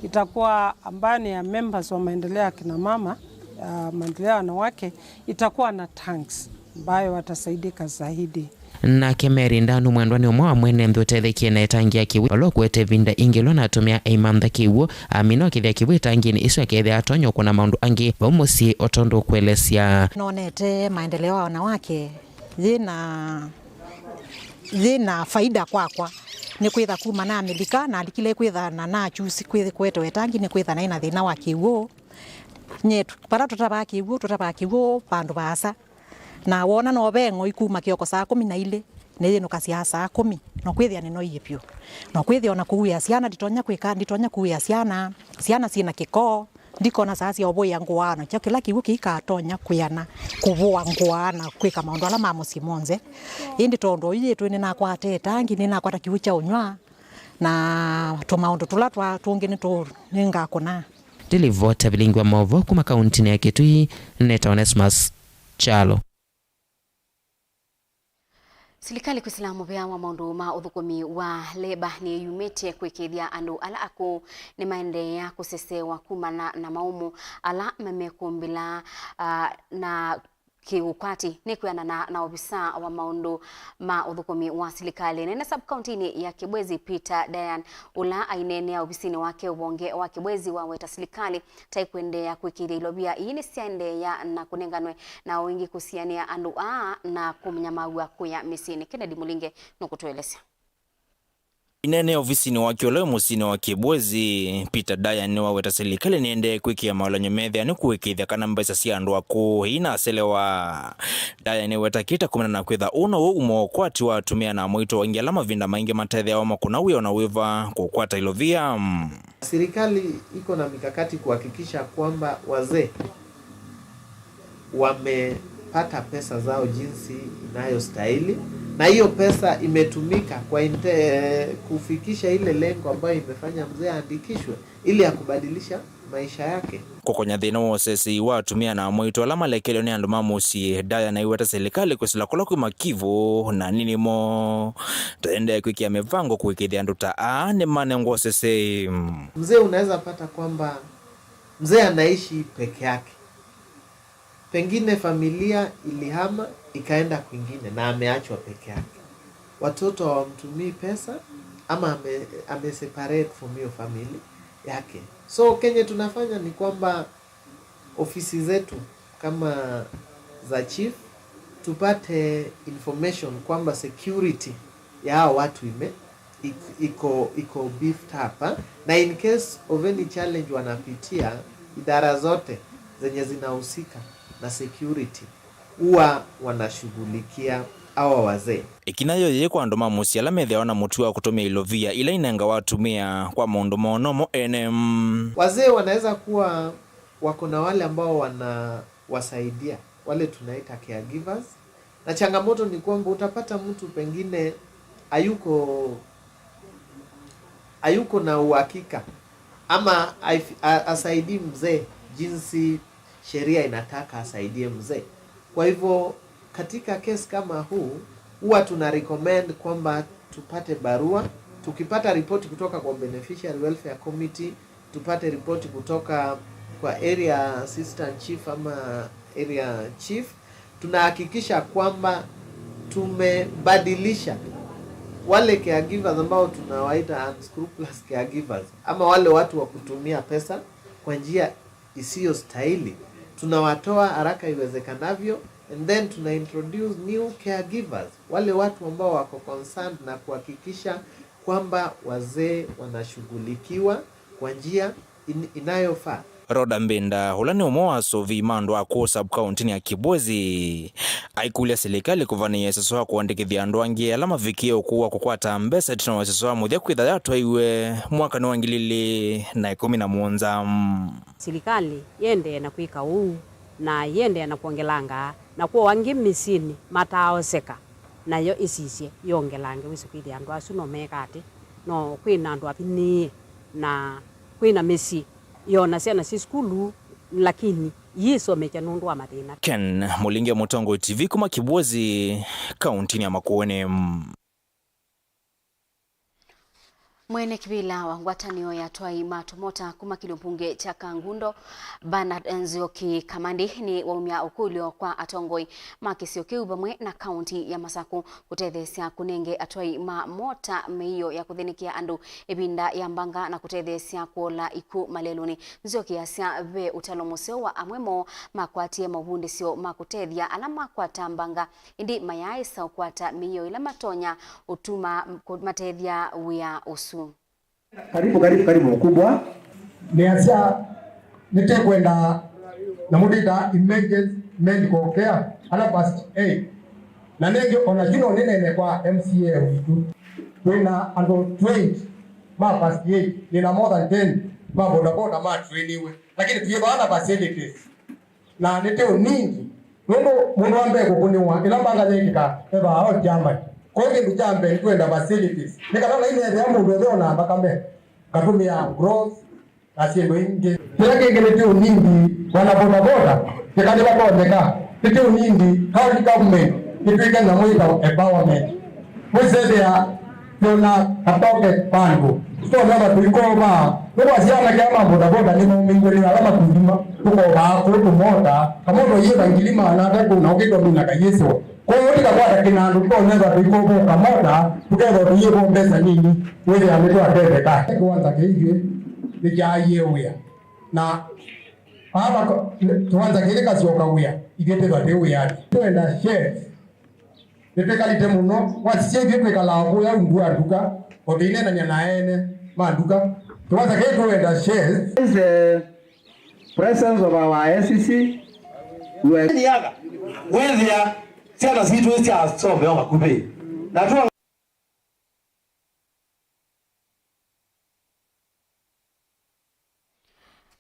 itakuwa, ambayo ni ya members wa maendeleo ya kina mama, ya maendeleo ya wanawake, itakuwa na tanks ambayo watasaidika zaidi. Nake Mary Ndanu Mwendwa nĩ ũmwe wa mwene nthĩ ũtethekie na ĩtangi ya kĩw'ũ, vala ũkũete ĩvinda ingĩ ĩla natũmĩa eimantha kĩw'ũ, amina ũkĩthĩa kĩw'ũ ĩtanginĩ ĩsu akethĩa atonya ũkũna maũndũ angĩ vau mũsyĩ, o tondũ ũkũelesya. Nonete maendeleo ya wanawake yĩna, yĩna faida kwakwa. Nĩ kwĩtha kuma na Amelika, nalikile kwĩtha na nachusi kwĩ-, kũetewa ĩtangi, nĩ kwĩtha naĩ na thĩna wa kĩw'ũ. Nyetu, vala tũtavaa kĩw'ũ, tũtavaa kĩw'ũ vandũ vaasa. Na wona no ve ng'oi kuma kĩoko saa kũmi na ilĩ, nĩyĩnũkasya saa kũmi, no kwĩthĩa nĩnoie vyũ. No kwĩthĩa ona kũuĩa syana, nditonya kwĩka, nditonya kuuĩa syana, syana syĩna kĩko. Ndikona saa sya ũvũĩa ngũa, nakyo kĩla kĩw'ũ kĩikatonya kwĩana kũvũa ngũa na kwĩka maũndũ ala ma mũsyĩ monthe. Ĩndĩ tondũ oyu yĩtũ nĩnakwata ĩtangi, nĩnakwata kĩw'ũ kya ũnyw'a, na tũmaũndũ tũla twa tũngĩ nĩtũ nĩngakũna. Ndĩlivota vilingi wa maũvoo kuma kauntinĩ ya Kitui, nĩtawa Onesmus Kyalo. Silikalĩ kwĩsĩla mũvea wa maũndũ ma ũthũkũmi wa leba nĩyumĩtye kũĩkĩĩthya andũ ala akũũ nĩmaendeea kũsesewa kumana na maũmũ ala mamekũmbĩla, ah, na kĩũkwati, nĩ kwĩanana na ovisa wa maũndũ ma ũthũkũmi wa silikalĩ nene sub-kauntinĩ ya Kibwezi, Peter Dayan, ũla aineenea ovisinĩ wake ũvonge wa Kibwezi, waweta silikalĩ ta ĩkũendeea kũĩkĩĩthya ilovia ii nĩsyaendeea na kũnenganwe na o ĩngĩ kũsianĩa andũ aa na kũmanyamaw'a kũya mĩsyĩnĩ. Kennedy Mũlinge nũkũtũelesya. Aineenea ovisinĩ wake ũla wĩ mũsyĩnĩ wa Kibwezi, Peter Dayan nĩwaweta silikalĩ nĩendee kwĩkĩa maũlany'o methĩa nĩ kũĩkĩĩthya kana mbesa sya andũ akũũ iinaselewa. Dayan nĩweta kĩta kumana na kwĩtha ũũ now'o umo wa ũkwati wa atumĩa na amwaitũ aingĩ ala mavinda maingĩ matethĩawa makũna wĩa o na wĩva kũkwata ilovia. Serikali iko na mikakati kuhakikisha kwamba wazee wamepata pesa zao jinsi inayostahili, na hiyo pesa imetumika kwa inte-, kufikisha ile lengo ambayo imefanya mzee aandikishwe ili ya kubadilisha maisha yake. Kũkonya thĩna wa ũsesei wa atumĩa na amwaitũ ala malekelwe nĩ andũ ma mũsyĩ, Dayan aiweta silikalĩ kwĩsĩla kũla kwĩ makivũ na nĩ nĩmo taendee kwĩkĩa mĩvango kũĩkĩĩthya andũ ta aa nĩmanengwa ũsesei. Mzee, unaweza pata kwamba mzee anaishi peke yake. Pengine familia ilihama ikaenda kwingine na ameachwa peke yake. Watoto hawamtumii pesa ama ame, ame separate from hiyo family yake. So kenye tunafanya ni kwamba ofisi zetu kama za chief tupate information kwamba security ya hao watu ime, ik- iko iko beefed up, eh? Na in case of any challenge wanapitia, idara zote zenye zinahusika na security huwa wanashughulikia hawa wazee. Ĩkinya yĩĩ kwa andũ ma mũsyĩ ala methĩawa na mũtuo wa kũtũmĩa ilovia ila inengawa atumĩa kwa maũndũ moo nomo ene. Wazee wanaweza kuwa wako na wale ambao wanawasaidia, wale tunaita caregivers. Na changamoto ni kwamba utapata mtu pengine hayuko hayuko na uhakika ama haif- ha- hasaidii mzee jinsi sheria inataka asaidie mzee. Kwa hivyo katika case kama huu huwa tuna recommend kwamba tupate barua, tukipata ripoti kutoka kwa Beneficiary Welfare Committee, tupate ripoti kutoka kwa area assistant chief ama area chief, tunahakikisha kwamba tumebadilisha wale caregivers ambao tunawaita unscrupulous caregivers ama wale watu wa kutumia pesa kwa njia isiyostahili, tunawatoa haraka iwezekanavyo, and then tuna introduce new caregivers, wale watu ambao wako concerned na kuhakikisha kwamba wazee wanashughulikiwa kwa njia in- inayofaa. Rhoda Mbinda, ũla nĩ ũmwe wa aseũvĩi ma andũ a kũũ sub-kaũntĩnĩ ya Kibwezi, aikũlya silikalĩ kũvanĩĩa ĩseso wa kũandĩkĩthya andũ angĩ ala mavikie ũkũũ wa kũkwata mbesa ĩtina wa ĩseso wa mũthya kwĩtha yatwaiwe mwakanĩ wa ngili ilĩ na ĩkũmi na mũonza. Silikalĩ yĩendee na kwĩka ũu, na yĩendee na kwongelanga na kwoa angĩ mĩsyĩnĩ mataaoseka, nayo ĩsisye yongelange. Wĩsĩ kwĩthĩa andũ asu no meka atĩ, no kwĩ na andũ avinyĩĩe, na kwĩ na mĩsyĩ yona syana syĩ sukulu, lakini iisomethya nũndũ wa mathĩna. Ken Mũlinge, Mũtongoi T V, kuma Kibwezi, kaũntĩnĩ ya Makueni. Mwene kĩvĩla wa ngwatanĩo ya atwai ma tũmota kuma kĩlio mbunge kya Kangundo, Bernard Nzioki Kamandi, nĩ waumya ũkũlyo kwa atongoi ma kĩsio kĩu vamwe na kaũntĩ ya Masaku kũtetheesya kũnenge atwai ma mota mĩio ya kũthĩnĩkĩa andũ ĩvinda ya mbanga na kũtetheesya kũola ikw'ũ malelũnĩ. Nzioki asya ve ũtalo mũseo wa amwe moo makwatie maũvundĩsyo ma kũtethya ala makwata mbanga, ĩndĩ mayaaĩsa ũkwata mĩio ĩla matonya ũtuma matethya wĩa ũsu. Karibu, karibu, karibu mkubwa. Nĩasya, nĩtĩkwenda nyamũ twĩtaa emergency medical care, ala first aid. Na nĩngĩ ona yu no nĩneene kwa M C A witũ. Twĩna andũ twenty ma first aid, nĩna more than ten ma bodaboda ma trainiwe. Lakini twĩ vaa na facilities. Na nĩtĩ ũnini, nũndũ mũndũ wa mbee kũkũnĩwa ĩla mbanga yekĩka, evaa o kyambai. Kwoou kĩndũ kya mbee nĩtwenda facilities. Nĩ kana nainethĩa mũndũ ethĩwa na nthakame, ngatũmĩa growth na syĩndũ ingĩ. Kĩla kĩngĩ nĩtĩ ũnini, wana bodaboda, kĩka nĩvatonyeka. Nĩtĩ ũnini, county government, nĩtwĩke nyamũ yĩtawa empowerment. Wĩsethĩa twĩna katoke vandũ. Tũtoneva tũikova. Nĩkwasya anake aa ma bodaboda nĩmaũmĩiwe nĩ ala makundi ma tũkovaa kũũ tũmota. Kamota ũyĩva ngili maana atatũ na ũkĩtomina kayĩsĩwa. Kwoou tikakwata kĩnandũ tũtoneva tũikova kamota, tũkethwa tũyĩva mbesa nini, wĩthĩa nĩtwatetheka. Kĩwanza kĩngĩ nĩkyaaie wĩa. Na aa kĩwanza kĩlĩ kasyoka wĩa, ithyĩ twĩthwa twĩ wĩanĩ. Twenda chef. Nĩtwĩkalĩte mũno, wasisya ithyĩ twĩkalaa kũya ungu wa nduka, o tũineenany'a na ene ma nduka. Kĩwanza kĩĩ tũwenda chairs. Is the presence of our S C C. We are Nĩaga, wĩthĩa syana sitũ syasomea vakuvĩ. Na twa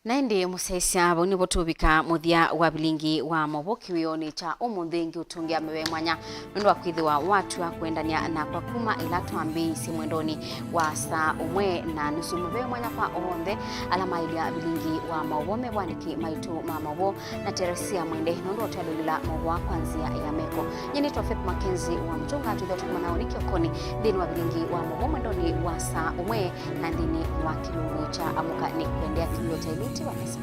Na ĩndĩ mũsyaĩĩsya, vau nĩvo tũvika mũthya wa vilingi wa maũvoo kĩwĩonĩ kya ũmũnthĩ. Ngĩũtũngĩa mũvea mwanya nũndũ wa kwĩthĩwa watw'a kũendanĩa nakwa kuma ĩla twambĩĩisye mwendonĩ wa saa ũmwe na nusu. Mũvea mwanya kwa onthe ala maĩlya vilingi wa maũvoo me vandĩki maitũ ma maũvoo na Teresia Mwende nũndũ wa ũtwalũlĩla maũvoo kwa nzĩa ya meko. Nyie nĩtwa Faith Mackenzie wa Mũtũnga, twĩthwa tũkomana ũnĩ kĩokonĩ nthĩnĩ wa vilingi wa maũvoo mwendonĩ wa saa ũmwe na nthĩnĩ wa kĩlungu kya Amũka Nĩkwendea kĩwĩo kya Iluti wa Mesa.